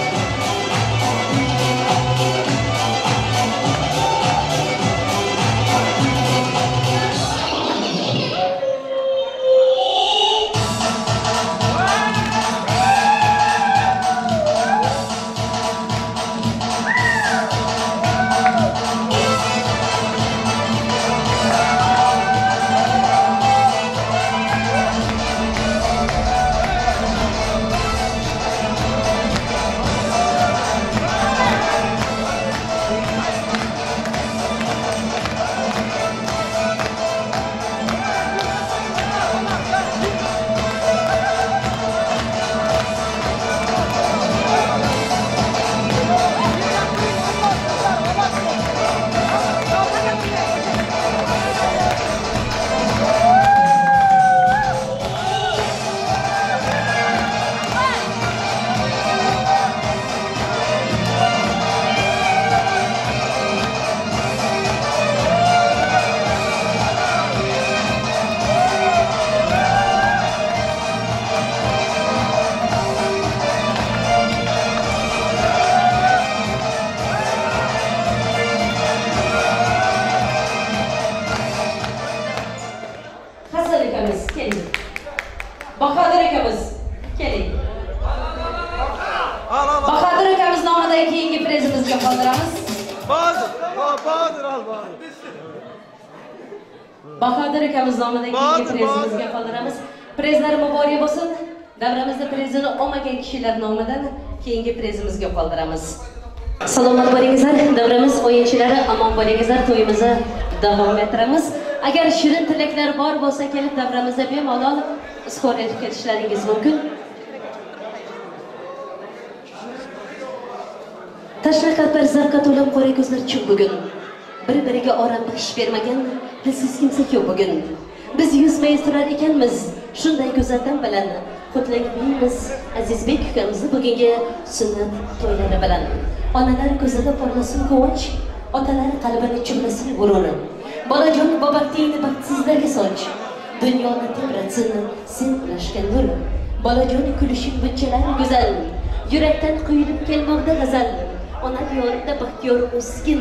Dilfuzaxon singlimiz uchun, Anvar Eshbayev ukamiz uchun. Hasan ukamiz, keling. Bahodir ukamiz, keling. Bahodir ukamiz nomidan keyingi prezimizga qoldiramiz. Bahodir, Bahodir al Bahodir. Bahodir ukamiz nomidan keyingi prezimizga qoldiramiz. Prezlar muborak bo'lsin. Davramizda prezini olmagan kishilar nomidan keyingi prezimizga qoldiramiz. Salomat bo'lingizlar, davramiz o'yinchilari, omon bo'lingizlar, to'yimizni davom ettiramiz. Agar shirin tilaklar bor bo'lsa, kelib davramizda bemalol izhor etib ketishlaringiz mumkin. Tashna qalblar zavqqa to'lib, qora ko'zlar chuq bugun. Bir-biriga orom baxish bermagan tilsiz kimsa yo'q bugun. Biz yuzma-yuz turar ekanmiz, shunday go'zaldan bilan qutlaymiz Azizbek ukamizni bugungi sunnat to'ylari bilan. Onalar ko'zida porlasin quvonch, otalar qalbini chumlasin g'urur. Bolajon bobatingni baxtsizlarga soch, dunyoni tebratsin sen ulashgan nur. Bolajon kulishing bunchalar go'zal, yurakdan quyilib kelmoqda g'azal. Ona diyorida baxtiyor o'sgin,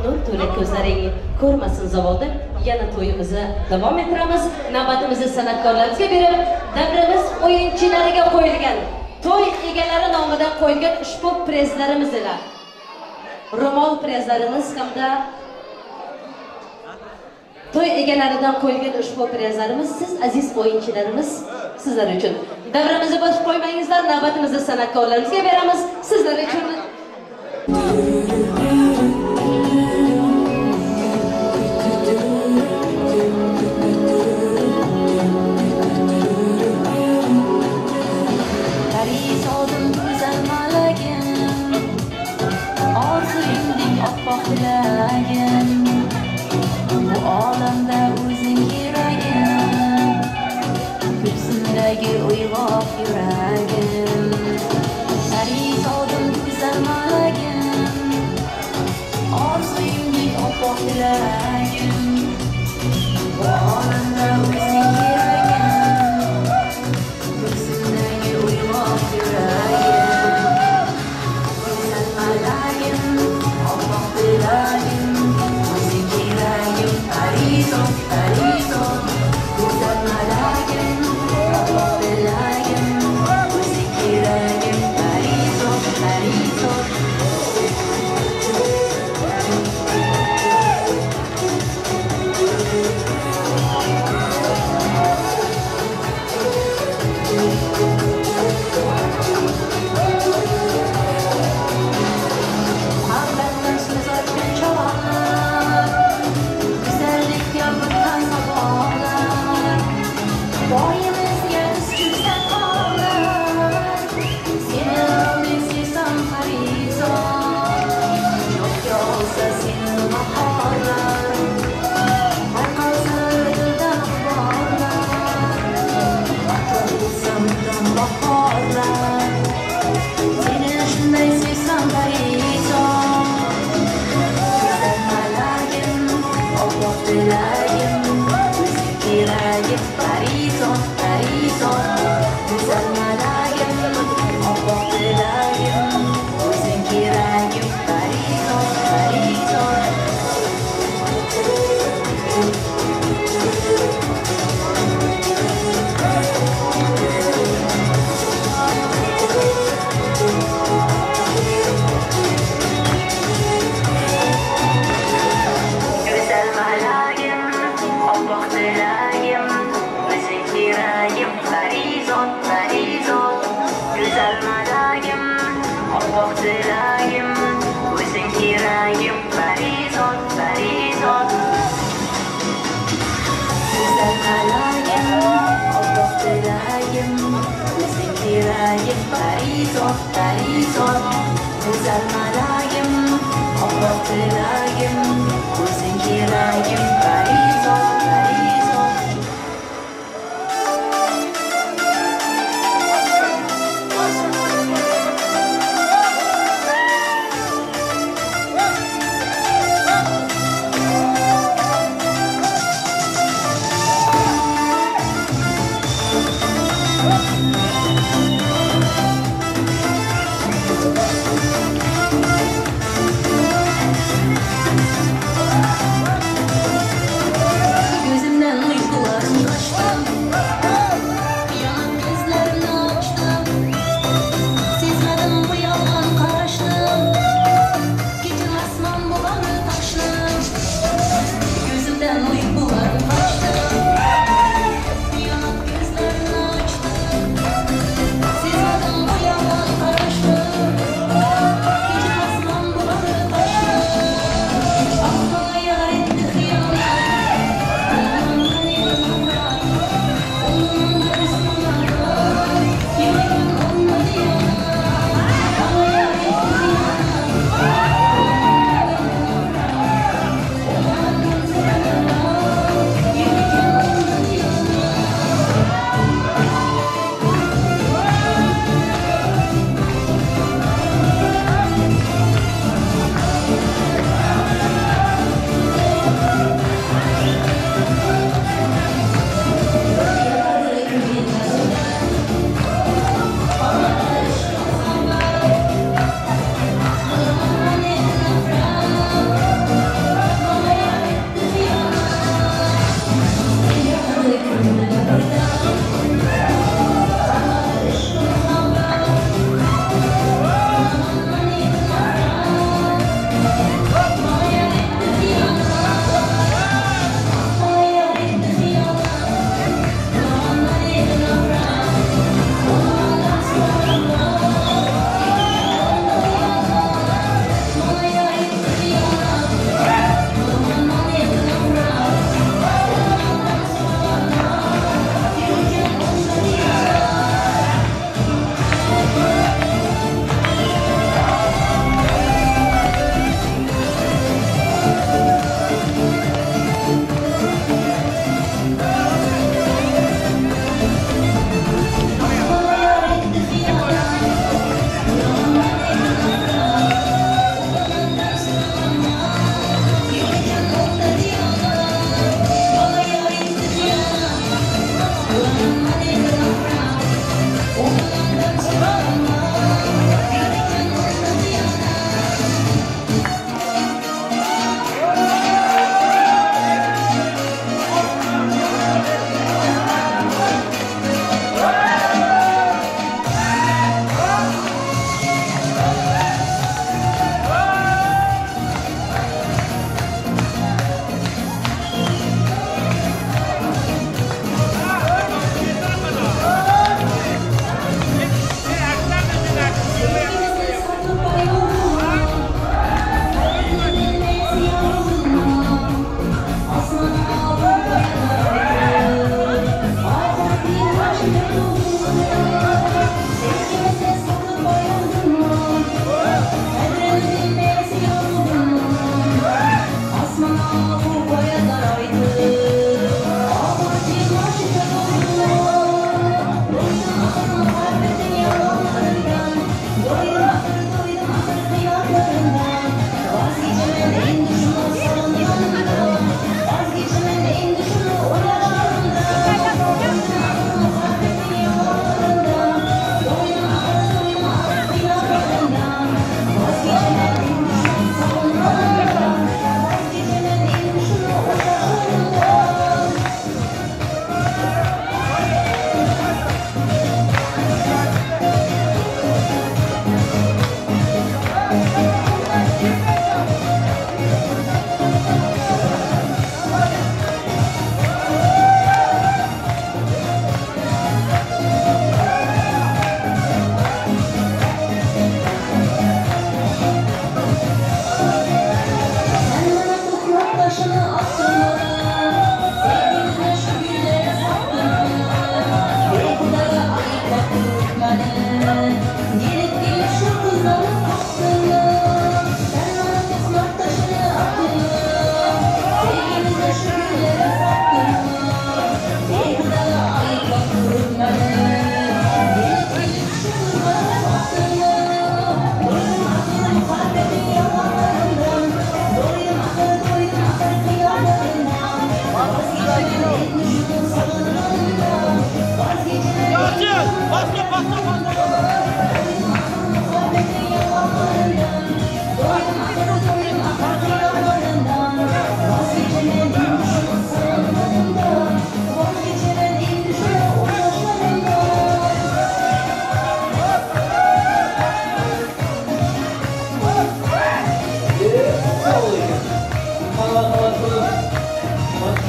nur to'la ko'zlaring ko'rmasin zavolda. Yana to'yimizni davom ettiramiz. Navbatimizni san'atkorlarimizga berib, davramiz o'yinchilariga qo'yilgan, to'y egalari nomidan qo'yilgan ushbu prezlarimiz ila ro'mol prezlarimiz hamda to'y egalaridan qo'yilgan ushbu prezlarimiz siz aziz o'yinchilarimiz sizlar uchun. Davramizni bosib qo'ymangizlar, navbatimizni san'atkorlarimizga beramiz sizlar uchun. Bu olamda o'zing keragim, ko'ksimdagi uyg'oq yuragim. Parizodim go'zal malagim, orzuyimdek oppoq tilagim. Bu olamda o'zing keragim, ko'ksimdagi uyg'oq yuragim. Go'zal malagim, oppoq tilagim, o'zing keragim. Parizod, Parizod, go'zal malagim, oppoq tilagim, o'zing keragim. Parizod, Parizod. Muhabbatdan so'z ochgan chavonlar, go'zallikka butgan sabonlar, boyimizga tiz cho'ksa tog'lar, seni deb sevsam Parizod, yo'qga olsa seni bahorlar, tarqalsa dildan g'uborlar, ator bo'lsa mudom bahorlar, seni shunday sevsam Parizod. Go'zal malagim, oppoq tilagim, o'zing keragim. Parizod, Parizod, go'zal malagim, oppoq tilagim, o'zing keragim. Parizod, Parizod. Go'zal malagim, oppoq tilagim, o'zing keragim. Parizod, Parizod, go'zal malagim, oppoq tilagim, o'zing keragim. Parizod, Parizod. Go'zal malagim, oppoq tilagim, o'zing keragim. Parizod, Parizod, go'zal malagim, oppoq tilagim, o'zing keragim. Parizod, Parizod.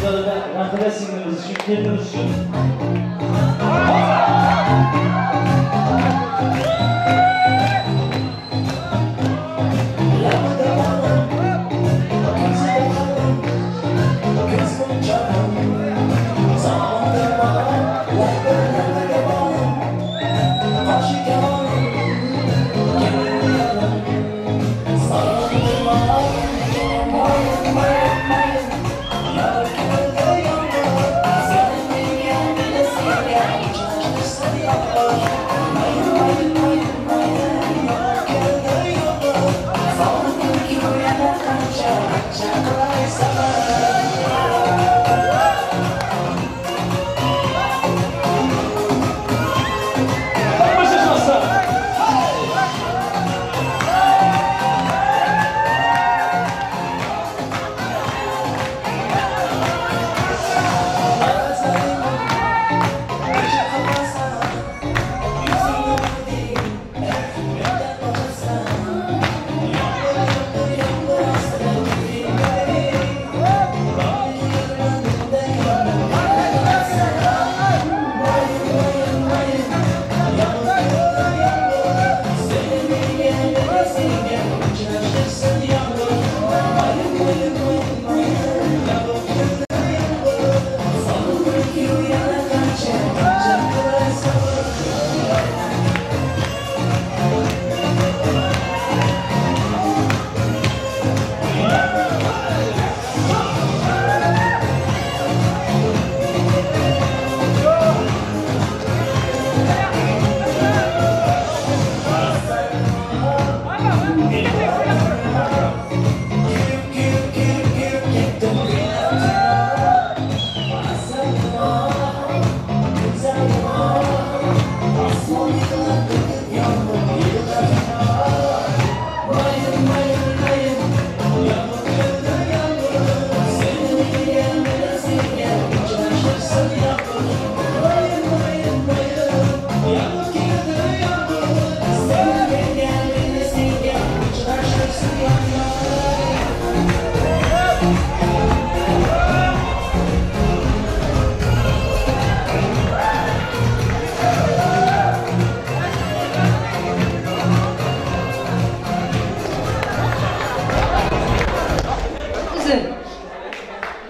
Azizoda Rahila singlimiz uchun, kelinimiz uchun.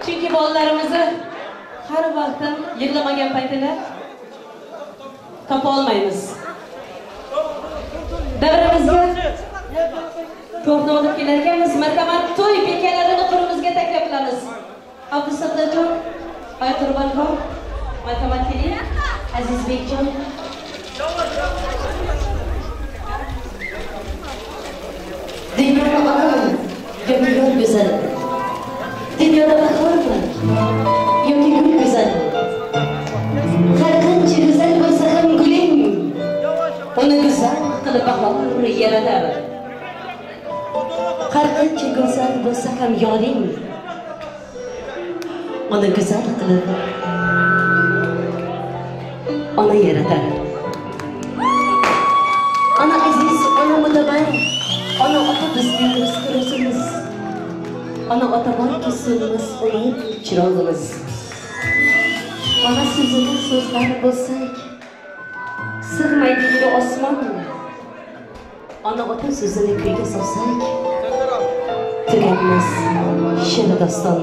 Chunki bolalarimizni har vaqtim yig'lamagan paytini topa olmaymiz. Davramizga to'rtni olib kelar ekanmiz. Marhamat, to'y bekalarini qo'limizga taklif qilamiz. Abdusattorjon, Oyqurbonxon, marhamat keling. Azizbekjon. Dunyoda onam yoki yor go'zal, dunyoda bahormi yoki gul go'zal, har qancha go'zal bo'lsa ham guling, uni go'zal qilib bahor yaratar. Har qancha go'zal bo'lsa ham yoring, uni go'zal qilib ona yaratar. Ona aziz, ona mutabar, ona ota bizning rizqi ro'zimiz. Ona ota borki so'nmas umid chirog'imiz. Ona so'zini so'zlar bo'lsak, sig'maydi yer osmon. Ona ota so'zini kuyga solsak, tuganmas she'r doston.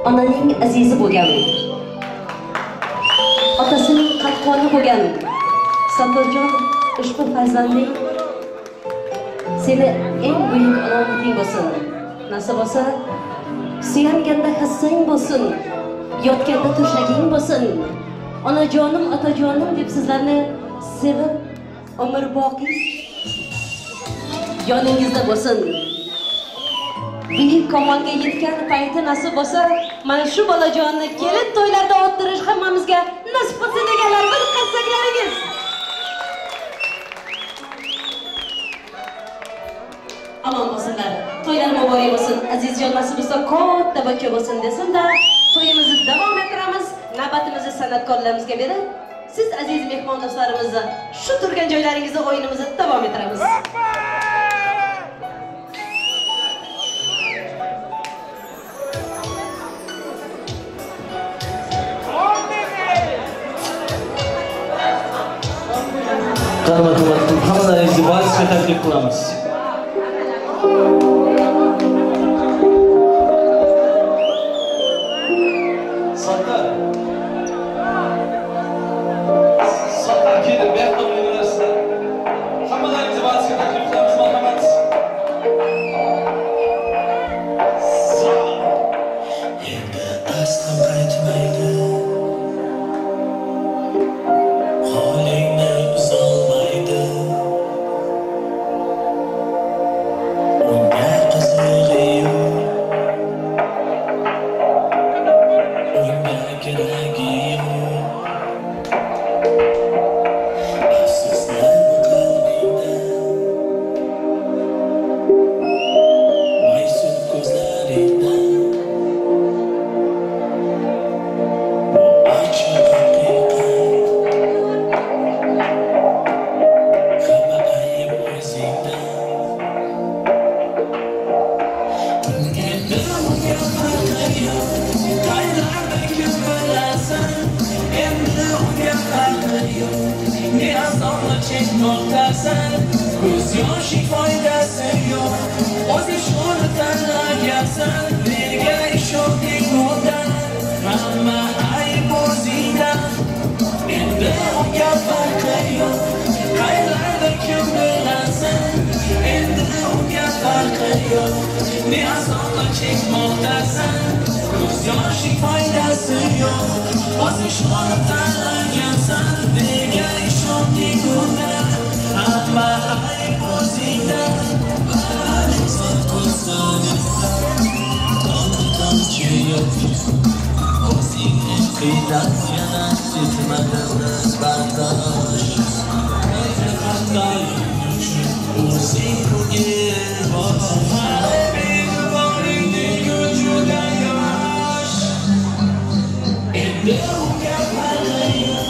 Onaning azizi bo'lgan, otasining qalqoni bo'lgan Sattorjon, ushbu farzanding seni eng buyuk alomating bo'lsin. Nasib bo'lsa, suyanganda hassang bo'lsin, yotganda to'shaging bo'lsin. Onajonim, otajonim deb sizlarni sevib, umrboqiy yoningizda bo'lsin. Buyuk kamolga yetgan payti nasib bo'lsa, mana shu bolajonni kelin to'ylarda o'ttirish hammamizga nasib qilsin deganlar bir qarsaklaringiz. Omon bo'lsinlar. To'ylar muborak bo'lsin. Azizjon nasib bo'lsa katta bachcha bo'lsin desin-da, to'yimizni davom ettiramiz. Navbatimizni san'atkorlarimizga berib, siz aziz mehmon do'stlarimizni shu turgan joylaringizda o'yinimizni davom ettiramiz. Marhamat, hammalaringizni valsga taklif qilamiz. Sattar. Sattar kelin, bu yoqda o'ynayverasizlar. Hammalaringizni valsga taklif qilamiz, marhamat. Endi aslo qaytmaydi. Holingni uzolmaydi. Unga qizig'i yo'q. Unga keragi yo'q. Afsuslar bu qalbingda. Maysun ko'zlaringda. Bu ochiq haqiqat. Hamma ayb o'zingda. Endi unga farqi yo'q. Qaylarda kim bilasan? Endi unga farqi yo'q. Ne azobni chekmoqdasan? Ko'z yoshing foydasi yo'q. O'zing shuni tanlagansan. Nega ishonding undan? Hamma ayb o'zingda. Endi unga farqi yo'q. Qaylarda kim bilasan? Endi unga farqi yo'q. Ne azobni chekmoqdasan? Ko'z yoshing foydasi yo'q. O'zing shuni tanlagansan. Nega ishonding undan? Hamma ayb o'zingda. Tomchi yo'q. O'zingni qiynab yana etmadim bardosh. Xatoying uchun o'zing bunga bosh. Juda yosh. Endi unga farqi yo'q.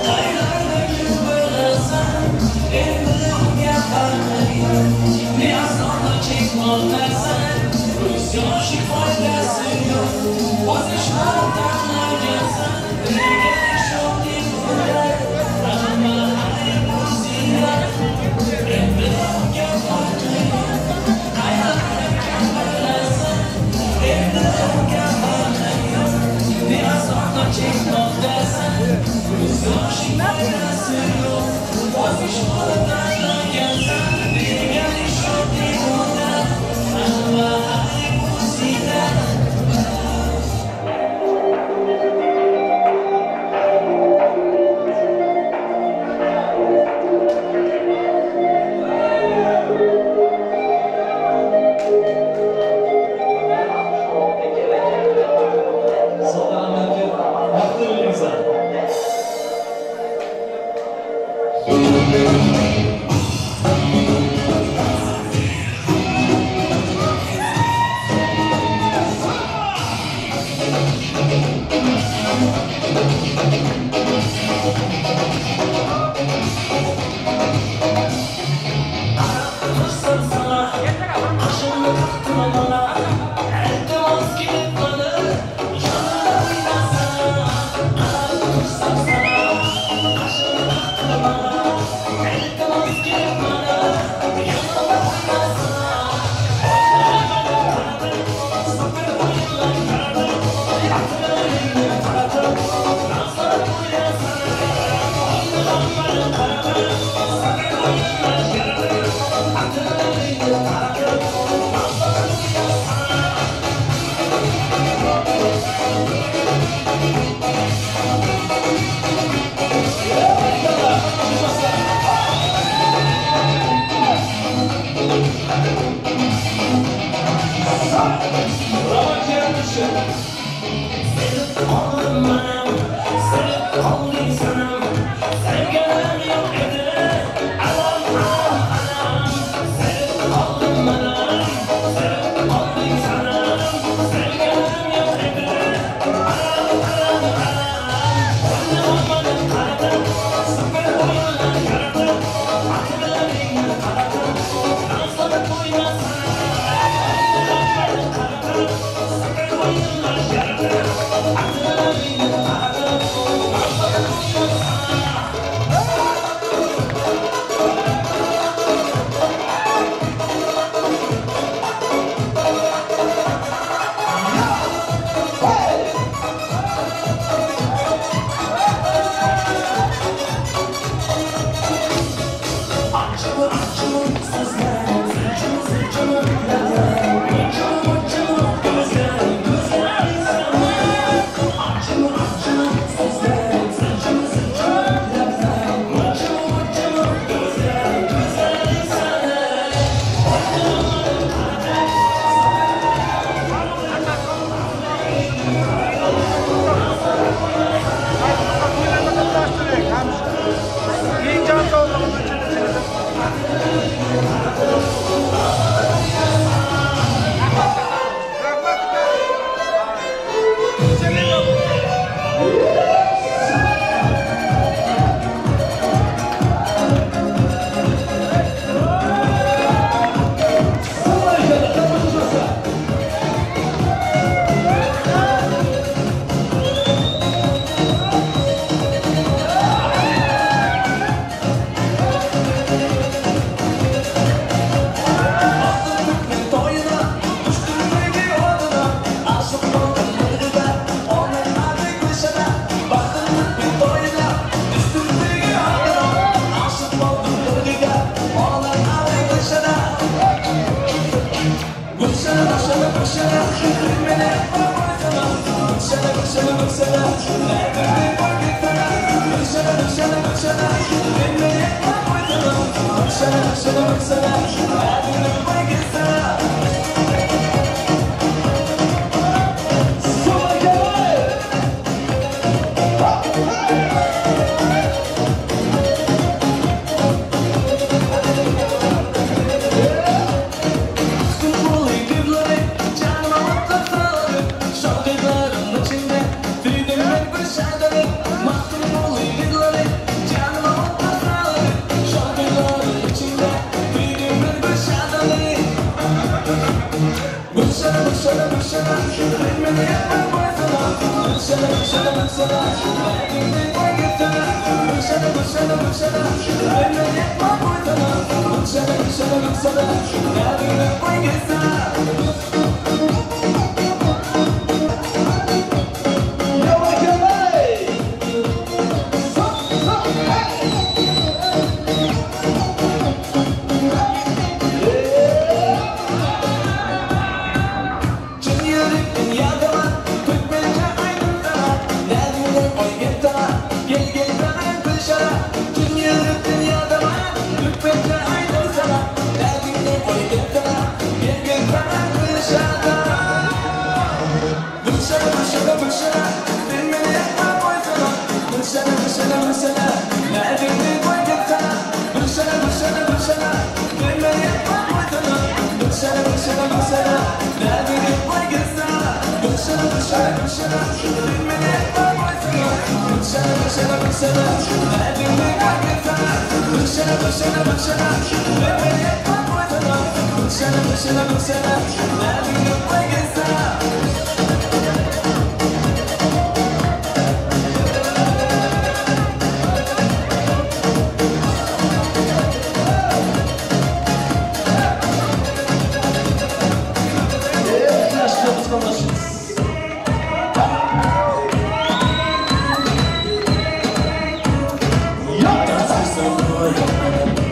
Qaylarda kim bilasan? Endi unga farqi yo'q. Ne azobni chekmoqdasan? Ko'z yoshing foydasi yo'q. O'zing shuni tanlagansan. Nega ishonding unga? Hamma ayb o'zingda. Endi unga farqi yo'q. Qaylarda kim bilasan? Endi unga farqi yo'q. Ne azobni chekmoqdasan? Ko'z yoshing foydasi yo'q. O'zing shuni tanlagansan. Nega ishonding unga? Hamma ayb o'zingda. Sattar aka, baxtli bo'linglar. Tursam sana, qoshimni taqdim mana. Iltimos kelib mana, yonimda o'ynasan. Qarab tursam sana, qoshimni taqdim mana. Iltimos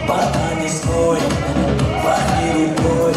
Пока не свой, махни рукой.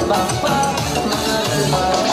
Bapa, mana Bapa.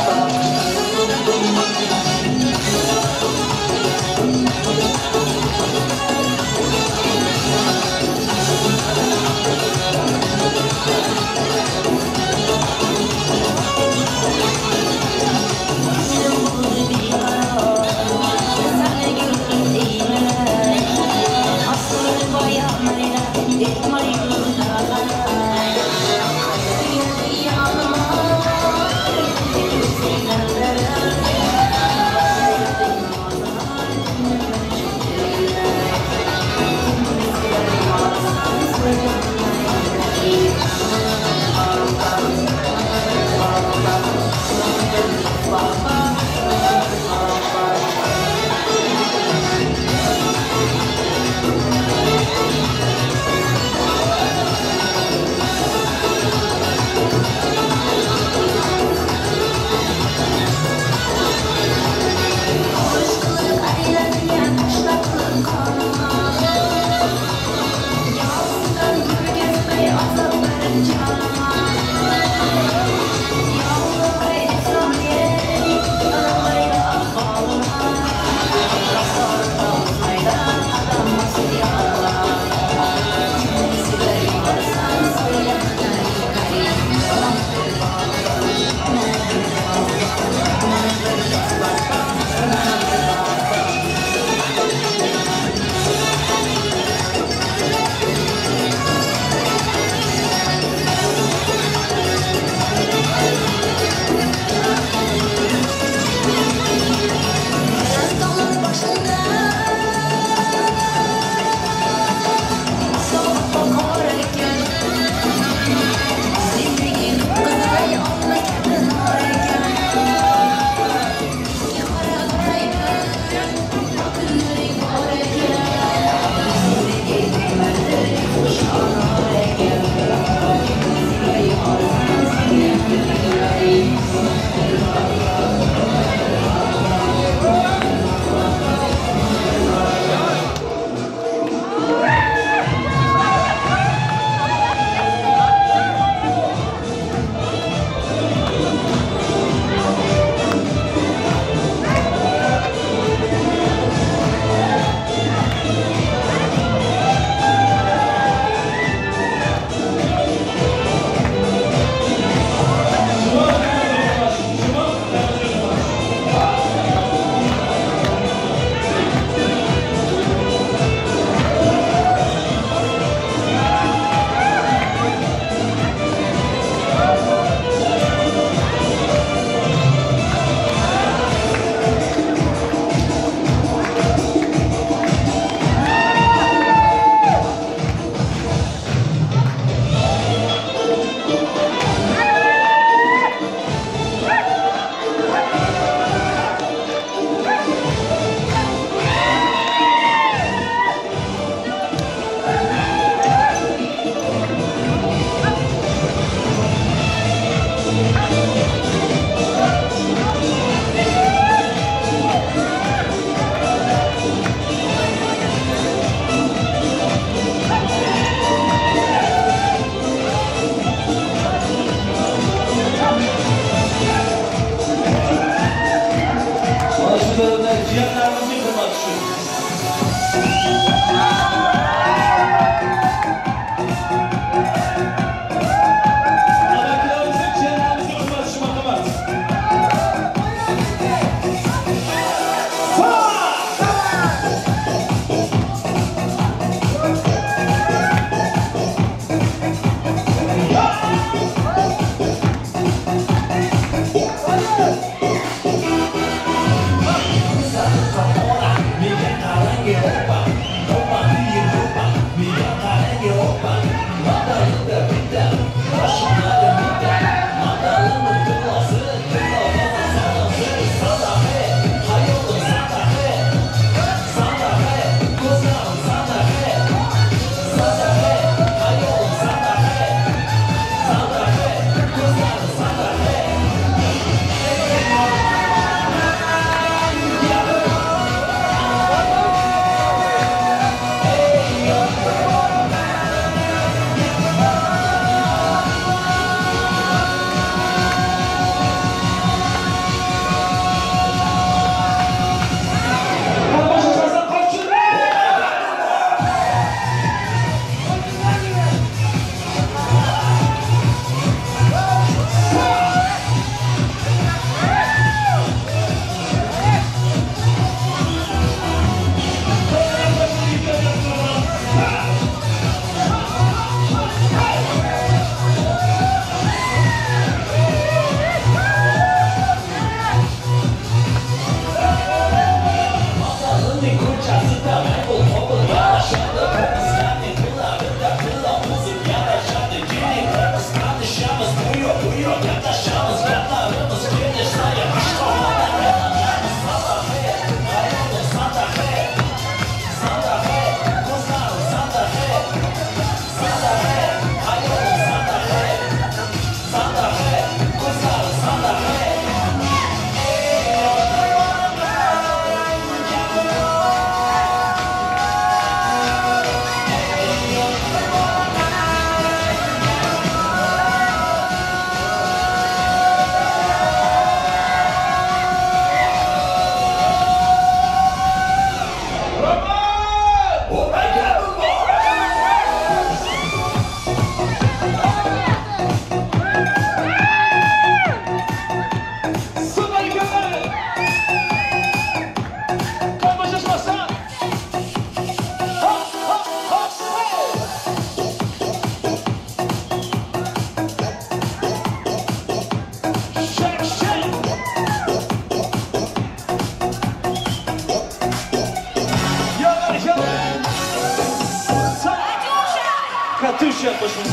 Katyusha qo'shig'i.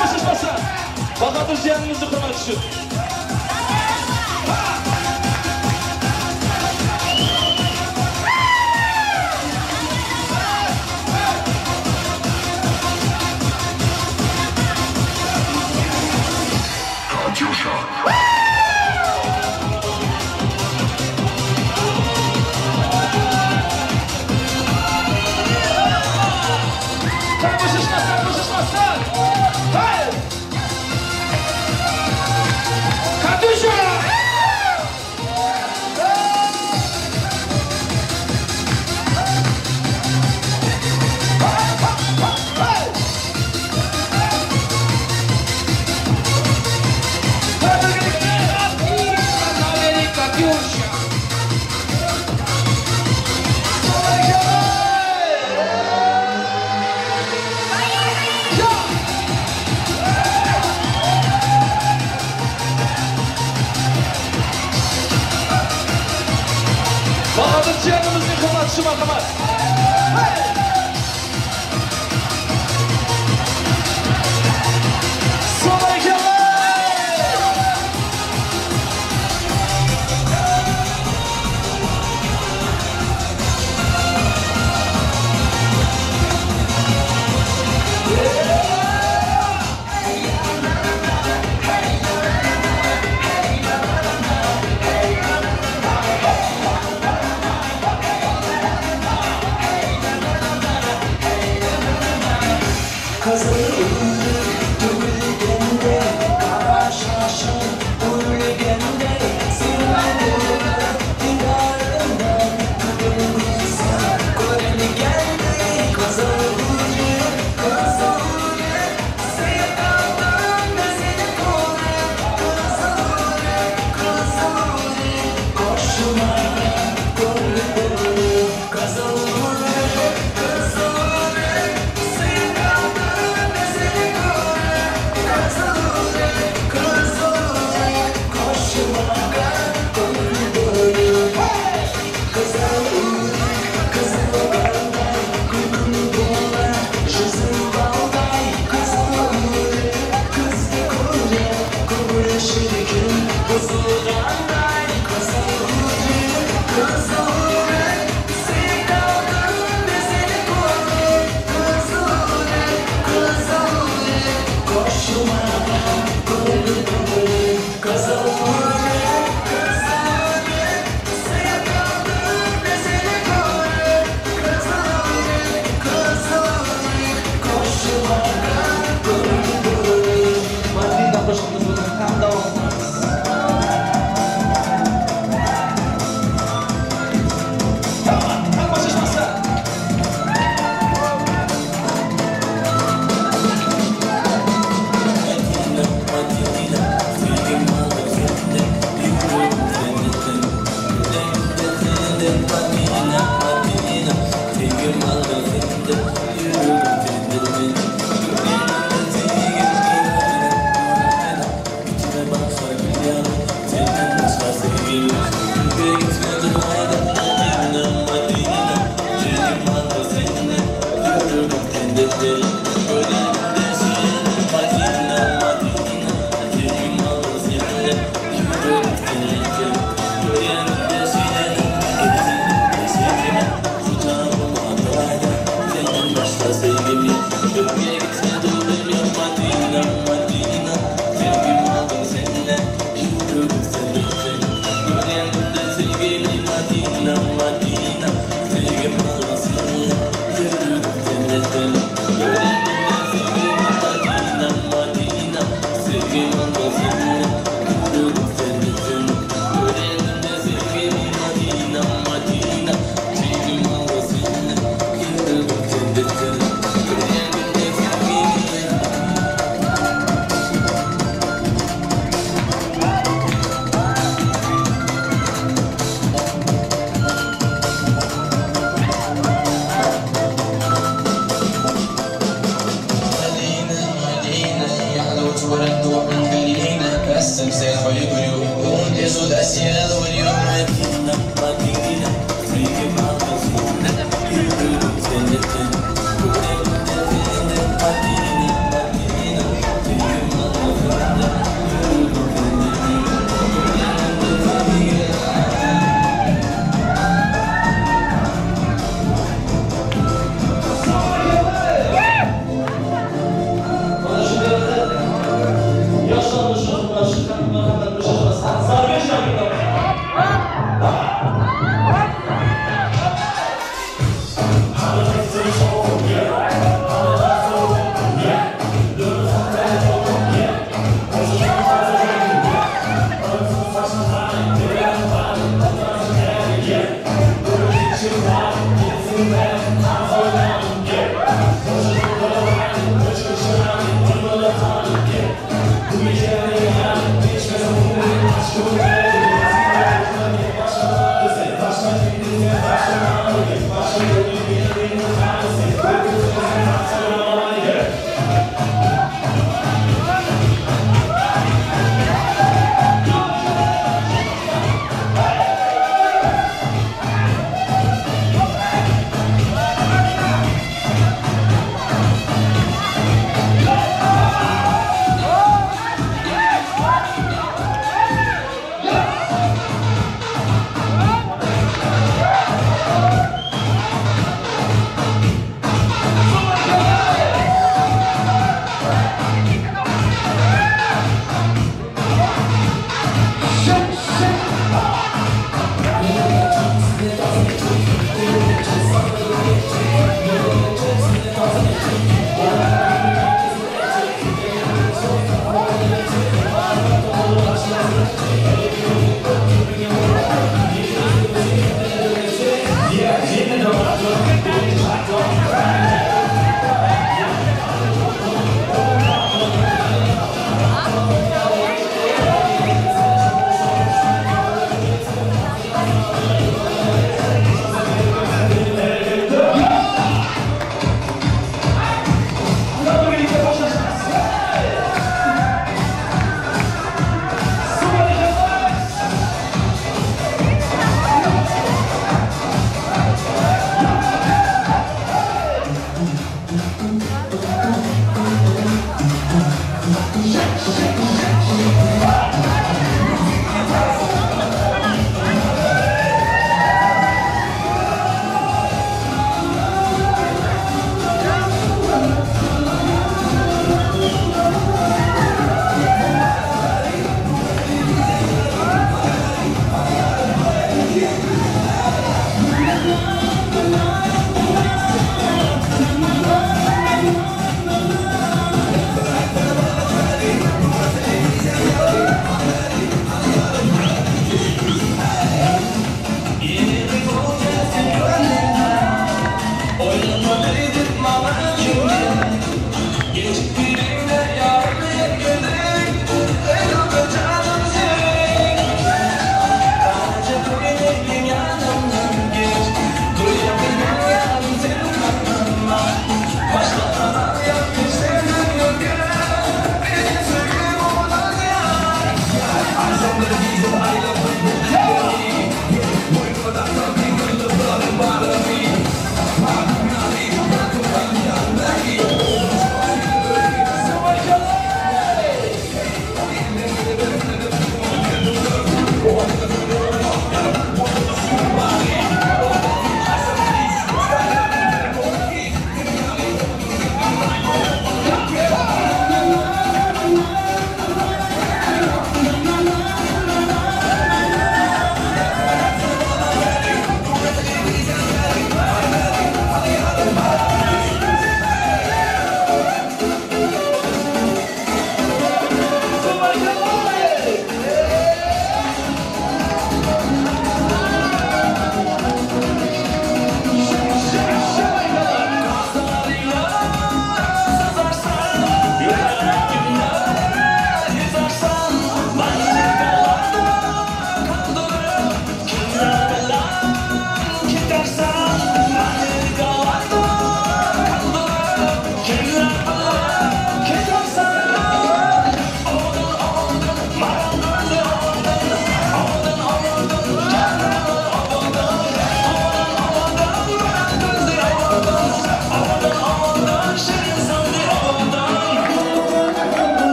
Qo'shishmasin. Bahodir jiyanimizni hurmati shu. Bahodir jiyanimizning hurmati shu marhamat. Yeah.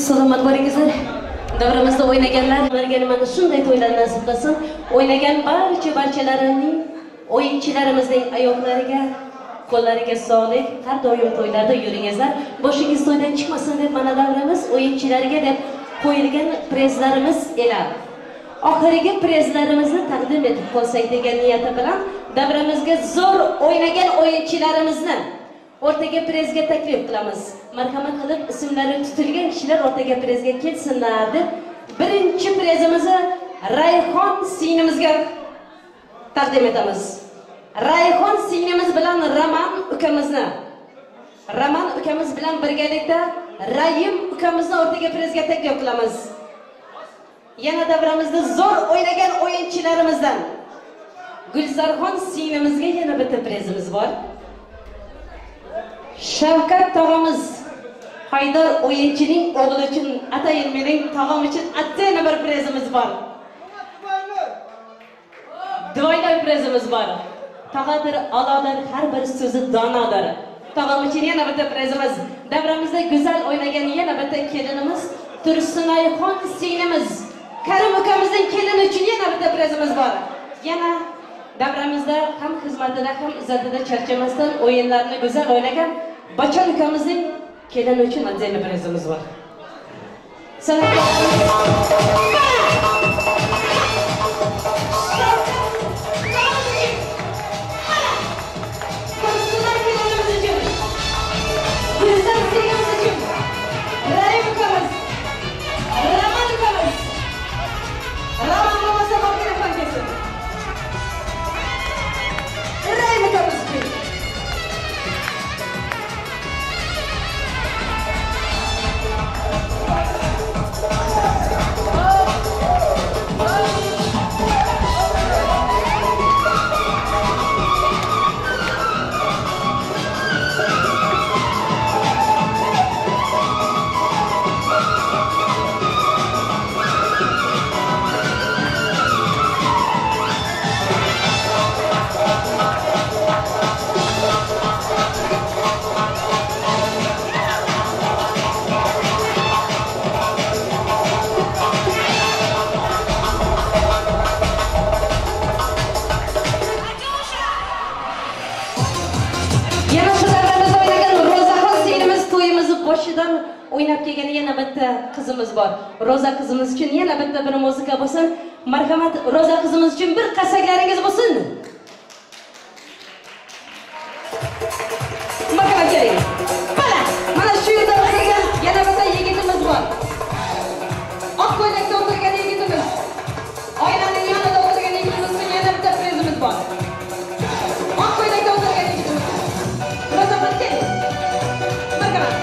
Salomat bo'lingizlar. Davramizda o'ynaganlar, ularga mana shunday to'ylar nasib qilsin. O'ynagan barcha-barchalarining, o'yinchilarimizning oyoqlariga, qo'llariga sog'lik. Har doim to'ylarda yuringizlar. Boshingiz to'ydan chiqmasin deb mana davramiz o'yinchilariga deb qo'yilgan prezlarimiz ela. Oxirgi prezlarimizni taqdim etib qolsak degan niyati bilan davramizga zo'r o'ynagan o'yinchilarimizni o'rtaga prezga taklif qilamiz. Marhamat qilib ismlari tutilgan kishilar o'rtaga prezga kelsinlar deb birinchi prezimizni Rayhon singlimizga taqdim etamiz. Rayhon singlimiz bilan Raman ukamizni, Raman ukamiz bilan birgalikda Rahim ukamizni o'rtaga prezga taklif qilamiz. Yana davramizda zo'r o'ynagan o'yinchilarimizdan Gulzarxon singlimizga yana bitta prezimiz bor. Shavkat tog'amiz Haydar o'yinchining o'g'li uchun atayin mening tog'am uchun atayina bir prezimiz bor. Dvoynoy prezimiz bor. Tog'adir, alodir, har bir so'zi donodir. Tog'am uchun yana bitta prezimiz. Davramizda go'zal o'ynagan yana bitta kelinimiz Tursunayxon singlimiz. Karim ukamizning kelini uchun yana bitta prezimiz bor. Yana davramizda ham xizmatida ham izzatida charchamasdan o'yinlarni go'zal o'ynagan Bachon ukamizning kelini uchun отдельный prezimiz bor. Boshidan o'ynab kelgan yana bitta qizimiz bor. Roza qizimiz uchun yana bitta bir muzika bo'lsin. Marhamat, Roza qizimiz uchun bir qarsaklaringiz bo'lsin. Marhamat keling. Mana, mana shu yerda o'tirgan yana bitta yigitimiz bor. Oq ko'ylakda o'tirgan yigitimiz. Oilaning yonida o'tirgan yigitimiz uchun yana bitta prezimiz bor. Oq ko'ylakda o'tirgan yigitimiz. Roza keling. Marhamat.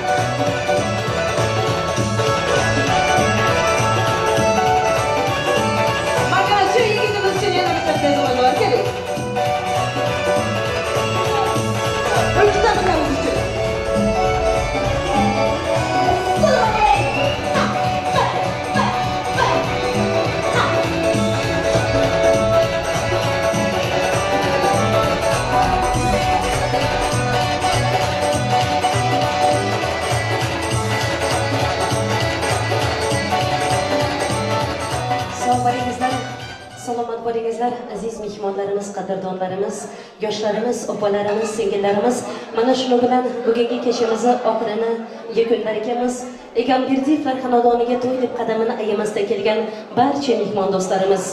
Salomat bo'lingizlar, aziz mehmonlarimiz, qadrdonlarimiz, yoshlarimiz, opalarimiz, singillarimiz. Mana shuni bilan bugungi kechamizni oxirini yakunlar ekanmiz. Egamberdiyevlar xonadoniga to'y deb qadamini ayamasdan kelgan barcha mehmon do'stlarimiz,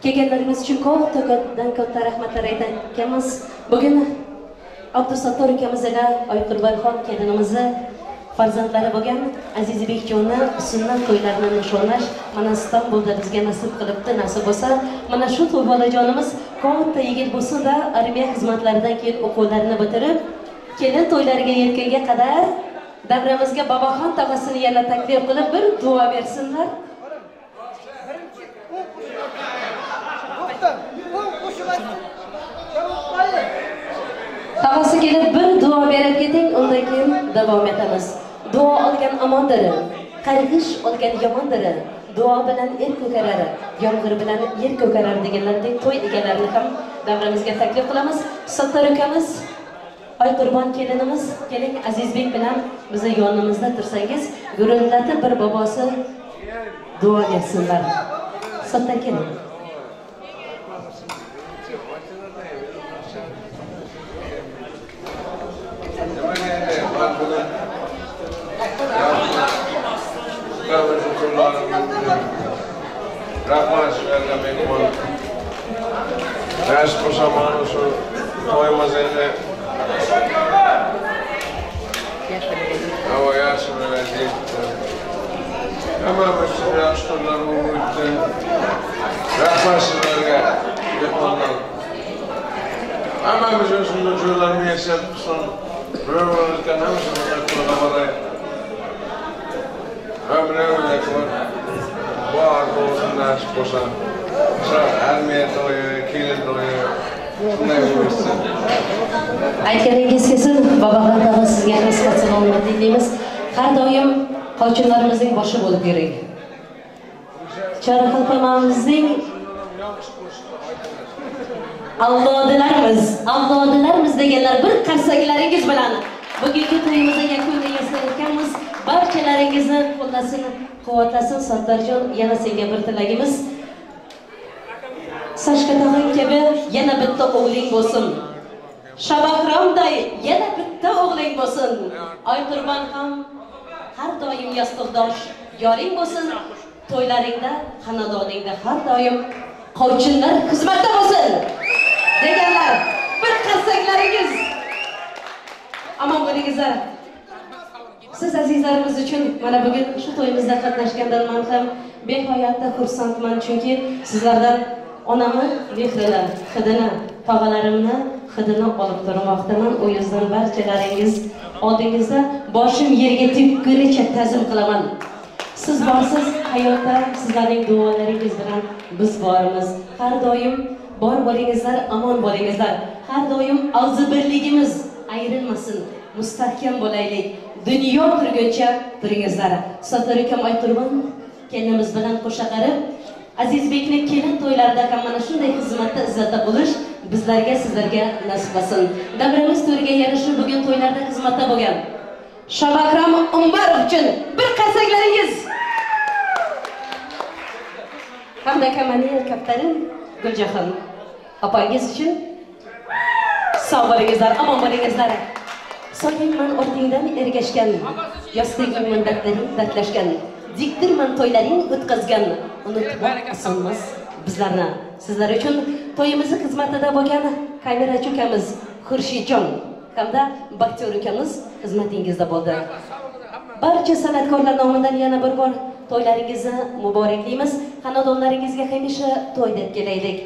kelganlaringiz uchun kattadan katta rahmatlar aytar ekanmiz. Bugun Abdusattor ukamiz ila Oyqurbonxon kelinimizni farzandlari bo'lgan Azizbekjonni sunnat to'ylarini nishonlash mana Istanbulda bizga nasib qilibdi. Nasib bo'lsa, mana shu to'y bolajonimiz katta yigit bo'lsin-da, armiya xizmatlaridan keyin o'quvlarini bitirib, kelin to'ylariga yetganga qadar davramizga Boboxon tog'asini yana taklif qilib bir duo bersinlar. Tog'asi kelib bir duo berib keting, undan keyin davom etamiz. Duo olgan amondir, qarg'ish olgan yomondir. Duo bilan er ko'karar, yomg'ir bilan yer ko'karar deganlardek to'y egalarini ham davramizga taklif qilamiz. Sattor ukamiz Oyqurbon kelinimiz, keling Azizbek bilan bizni yonimizda tursangiz, gurillatib bir bobosi duo etsinlar. Sottar keling. Rahmat sizlarga mehmon. Yaxshi qo'shaman shu to'yimiz endi. Havo yaxshi bo'ladi. Hammamiz yaxshi kunlar o'tdi. Rahmat sizlarga mehmonlar. Hammamiz shunday joylarni yashab, bir-birimizga hammasini qo'llab bor bo'lsin, nasib bo'lsa. Shu armiya to'yi, kelin to'yi shunday bo'lsin. Aytganingiz kelsin, Boboxon tog'a, sizga ham sihat salomatlik tilaymiz. Har doim qochinlarimizning boshi bo'lib yuring. Chorqalpamamizning avlodilarmiz, avlodilarmiz deganlar bir qarsaklaringiz bilan bugungi to'yimizni yakunga yetkazamiz. Barchalaringizni qo'llasin, quvvatlasin. Sattorjon, yana senga bir tilagimiz. Sashka tog'ang kabi yana bitta o'g'ling bo'lsin. Shabahromday yana bitta o'g'ling bo'lsin. Oyqurbon ham har doim yostiqdosh yoring bo'lsin. To'ylaringda, xonadoningda har doim qovchinlar xizmatda bo'lsin deganlar. Bir qarsaklaringiz. Omon bo'lingizlar. Siz azizlarimiz uchun mana bugun shu to'yimizda qatnashgandan men ham behoyatda xursandman, chunki sizlardan onamni mehrini, hidini, tog'alarimni hidini olib turmoqdaman. O yüzden barchalaringiz oldingizda boshim yerga tekkunicha ta'zim qilaman. Siz borsiz hayotda, sizlarning duolaringiz bilan biz bormiz. Har doim bor bo'lingizlar, omon bo'lingizlar. Har doim og'zibirligimiz ayrilmasin, mustahkam bo'laylik. Dunyo turguncha turingizlar. Sattor ukam Oyqurbon kelinimiz bilan qo'sha qarib, Azizbekni kelin to'ylarida ham mana shunday xizmatda izzatda bo'lish bizlarga, sizlarga nasib qilsin. Davramiz to'riga yarasha bugun to'ylarda xizmatda bo'lgan Shabakram Umbarov uchun bir qarsaklaringiz. Hamda Kamaliya Kaptarin Guljahon opangiz uchun sog' bo'lingizlar, omon bo'lingizlar. Soyingman ortingdan ergashgan, yostigingman dardlaring dardlashgan, diktirman to'ylaring o'tkazgan, unutmoq osonmas bizlarni. Sizlar uchun to'yimizni xizmatida bo'lgan kamerachi ukamiz Xurshidjon hamda Baxtiyor ukamiz xizmatingizda bo'ldi. Barcha san'atkorlar nomidan yana bir bor to'ylaringizni muboraklaymiz. Xonadonlaringizga hamisha to'y deb kelaylik.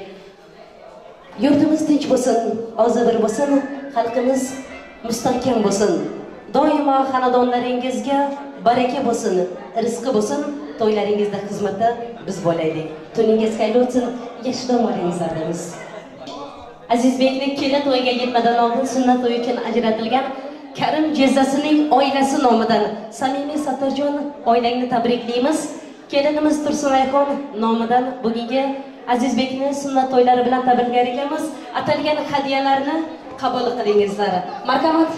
Yurtimiz tinch bo'lsin, ozibir bo'lsin, xalqimiz mustahkam bo'lsin. Doimo xonadonlaringizga baraka bo'lsin, rizqi bo'lsin. To'ylaringizda xizmatda biz bo'laylik. Tuningiz xayrli o'tsin, yaxshi dam olingizlar deymiz. Azizbekni kelin to'yiga yetmadan oldin sunnat to'yi uchun ajratilgan Karim jezzasining oilasi nomidan samimiy Sattorjon oilangni tabriklaymiz. Kelinimiz Tursunayxon nomidan bugungi Azizbekni sunnat to'ylari bilan tabriklar ekanmiz. Atalgan hadyalarni qabul qilingizlar. Marhamat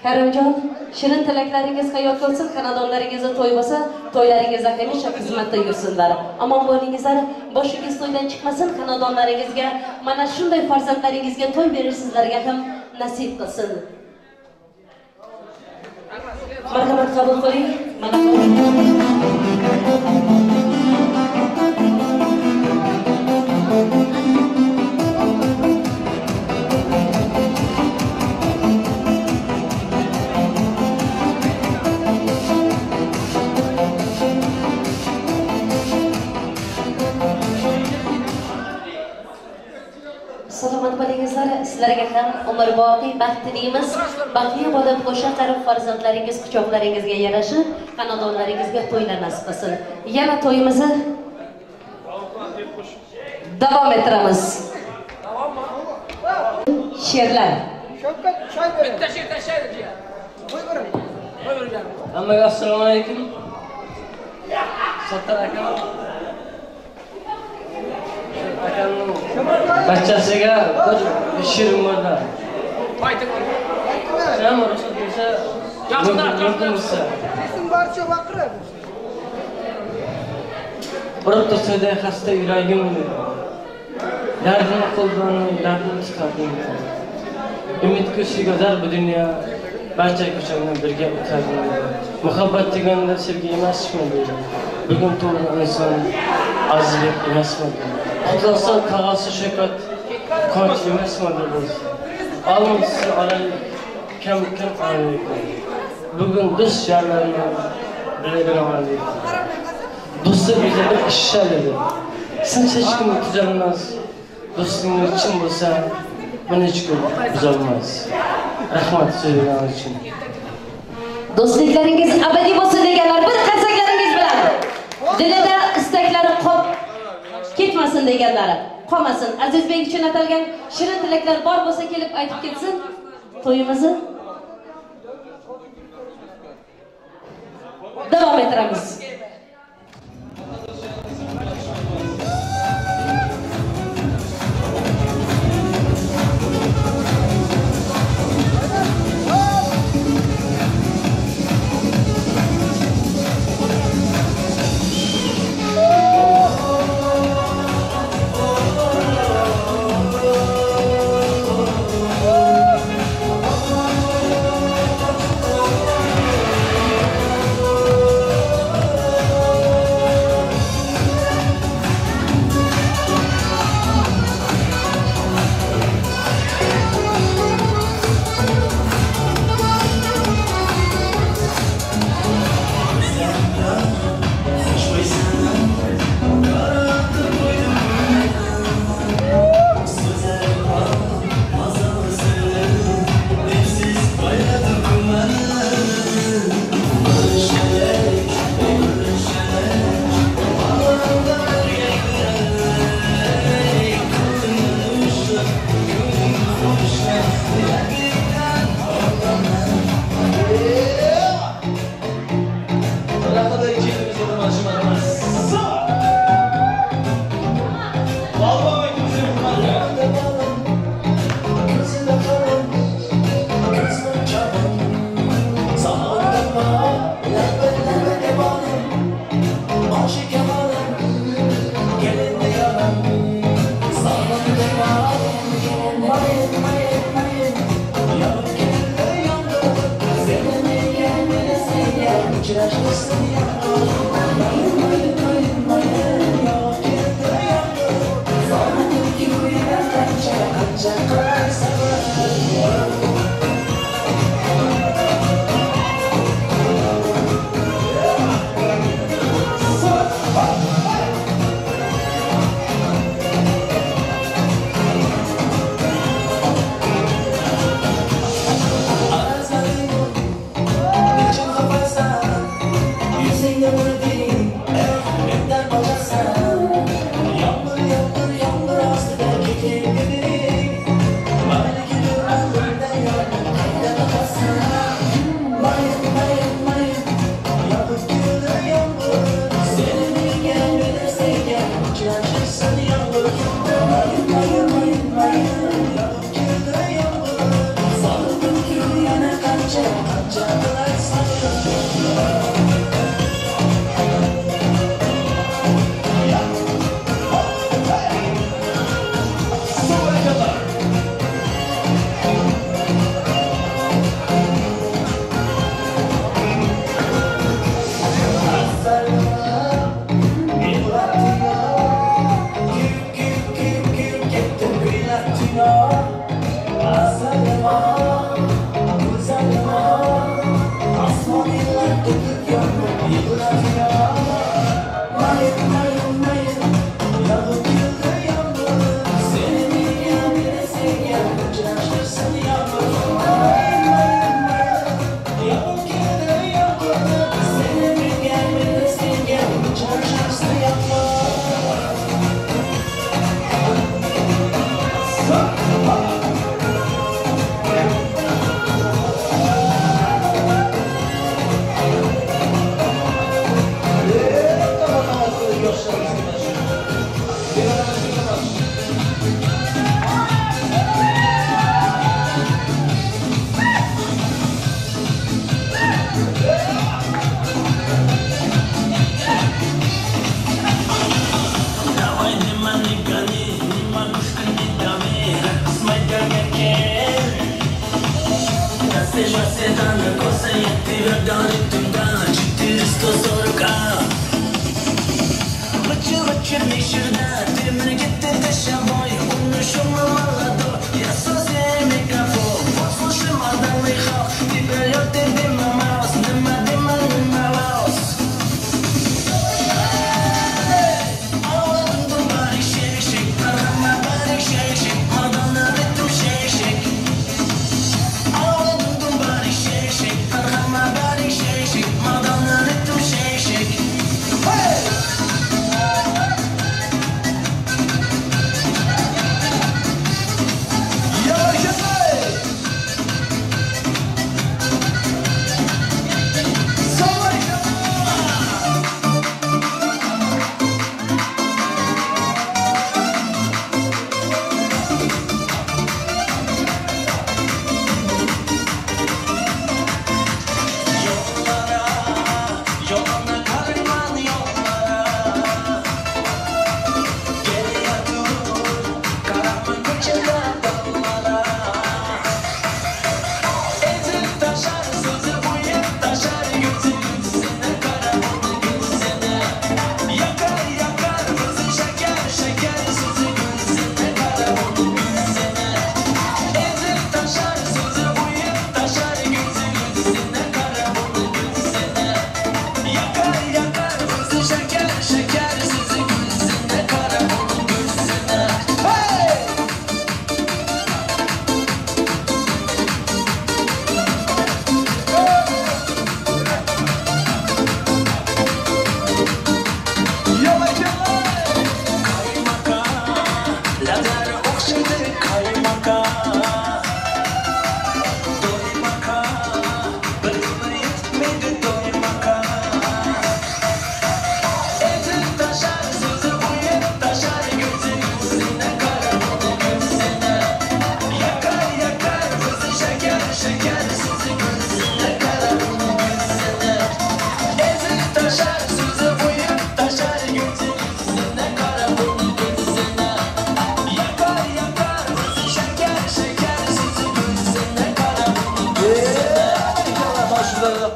Karimjon, shirin tilaklaringiz hayot bo'lsin, xonadonlaringizda to'y bo'lsa, to'ylaringizda hamisha xizmatda yursinlar. Omon bo'lingizlar, boshingiz to'ydan chiqmasin, xonadonlaringizga mana shunday farzandlaringizga to'y berish sizlarga ham nasib qilsin. Marhamat qabul qiling. Mana salomat bo'lingizlar. Sizlarga ham umrboqiy baxt tilaymiz. Baxtli bo'lib, qo'sha qarib farzandlaringiz quchoqlaringizga yarashib, xonadonlaringizga to'ylar nasib qilsin. Yana to'yimizni davom ettiramiz. She'rlar. Bitta she'r tashlaydi. Qo'y bering. Hammaga assalomu alaykum. Sattar akam. Akamning bachasiga bir she'rim bor. ham ruxsat bersa, mumkin bo'lsa. Sesim boricha baqirib. Urib tursa-da xasta yuragim dedi. Dardini qo'ldan, dardini chiqardim. Umid ko'siga yozar bu dunyo, barcha ko'chamdan birga o'tardim. Muhabbat deganda sevgi emasmi dedi. Bugun to'g'ri inson azizlik emasmi dedi. Qutlansa tog'asi Shavkat qonch emasmi dedi. Olmisi olaylik, kam kam olaylik. Bugun do'st yarlarini birga olaylik. Do'stlar biza bir ishlar dedi. Sinch hech kim tuzalmas. Do'stingiz chin bo'lsa, buni hech kim buzolmas. Rahmat so'zlaringiz uchun. Do'stliklaringiz abadiy bo'lsin deganlar bir qarsaklaringiz bilan. Dilida istaklari qolib ketmasin deganlari, qolmasin. Azizbek uchun atalgan shirin tilaklar bor bo'lsa kelib aytib ketsin. To'yimizni davom ettiramiz.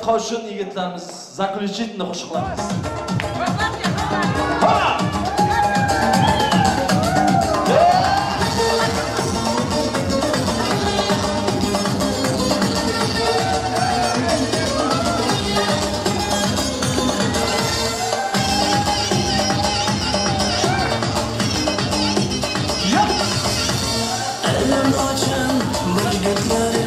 Qo'shin yigitlarimiz заключительный qo'shiqlarimiz. Yigitlar.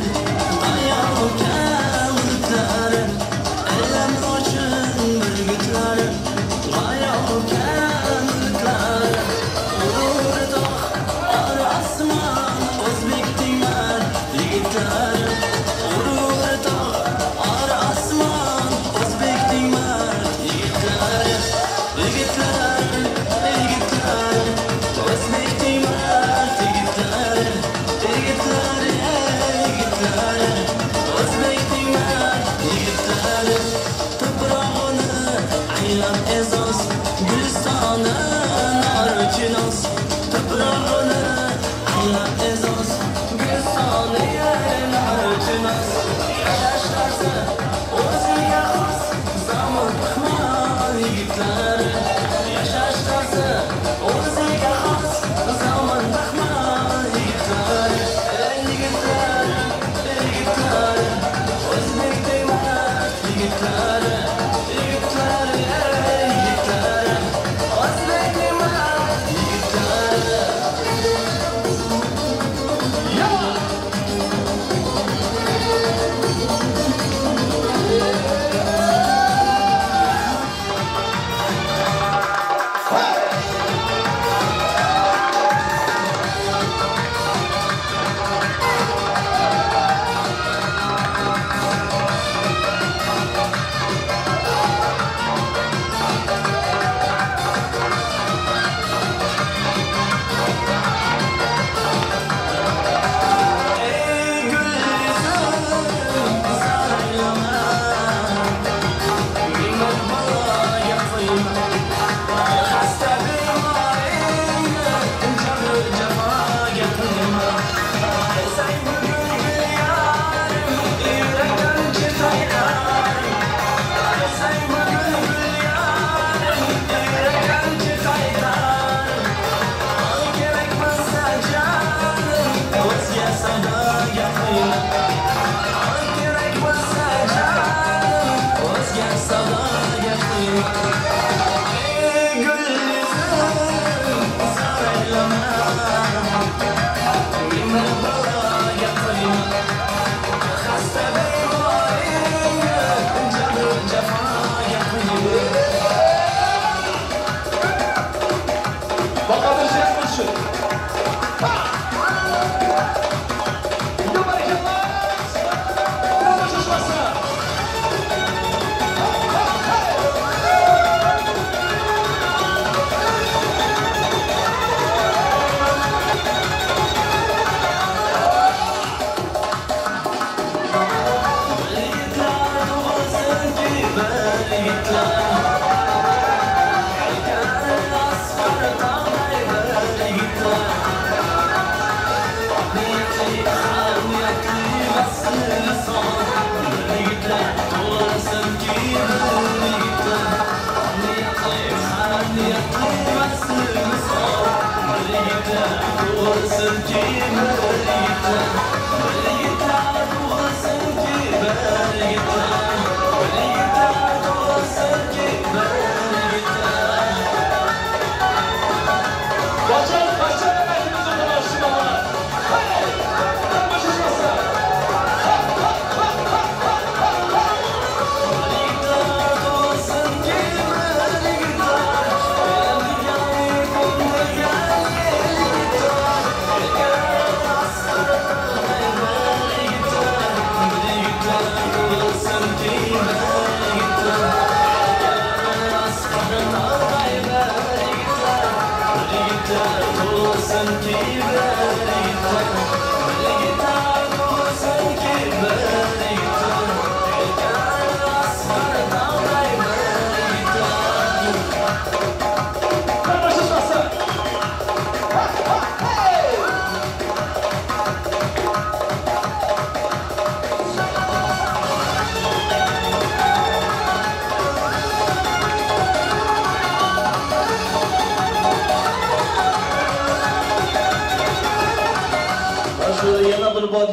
Shu.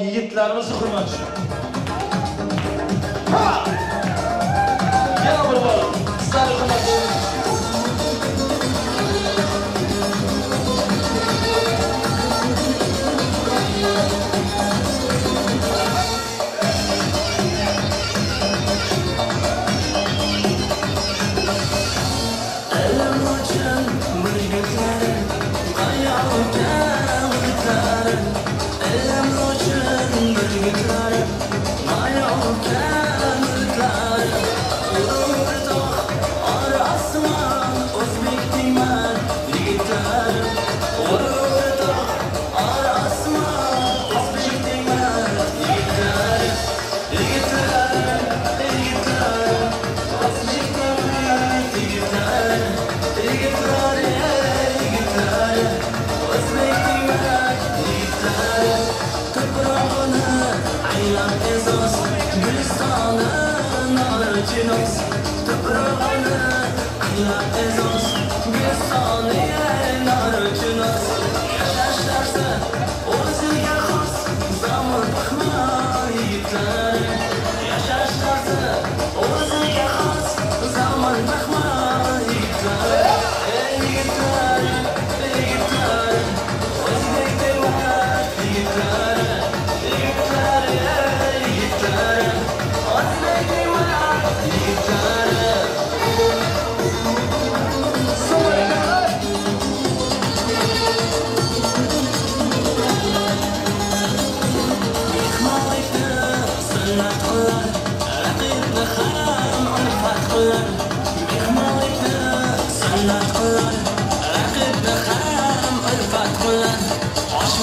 Yigitlarimizni hurmat. Ha! Yana bir bor sizlarni hurmat. Ilm uchun birgitlar, qayolga o'tlar. Ilm uchun birgitlar, qayolga o'tlar. O'rtoq orasman o'zbek deyman yigitlar. O'rtoq orasman o'zbek deyman yigitlar. Yigitlar, yigitlar, o'zbek deyman yigitlar. Yigitlar, yigitlar, o'zbek deyman yigitlar. To'prog'ini aylab e'zoz, Gulistoni norchinos. To'prog'ini aylab e'zoz, Gulistoni norchinos. Yashash tarzi o'ziga xos, zamon baxmal yigitlar. Yashash tarzi o'ziga xos, zamon baxmal yigitlar. Ey yigitlar, yigitlar, o'zbek deyman yigitlar. Yigitlar, yigitlar, o'zbek deyman yigitlar. Mehmonlikni sunnat qilar, raqibni ham ulfat qilar. Mehmonlikni sunnat qilar, raqibni ham ulfat qilar. Osh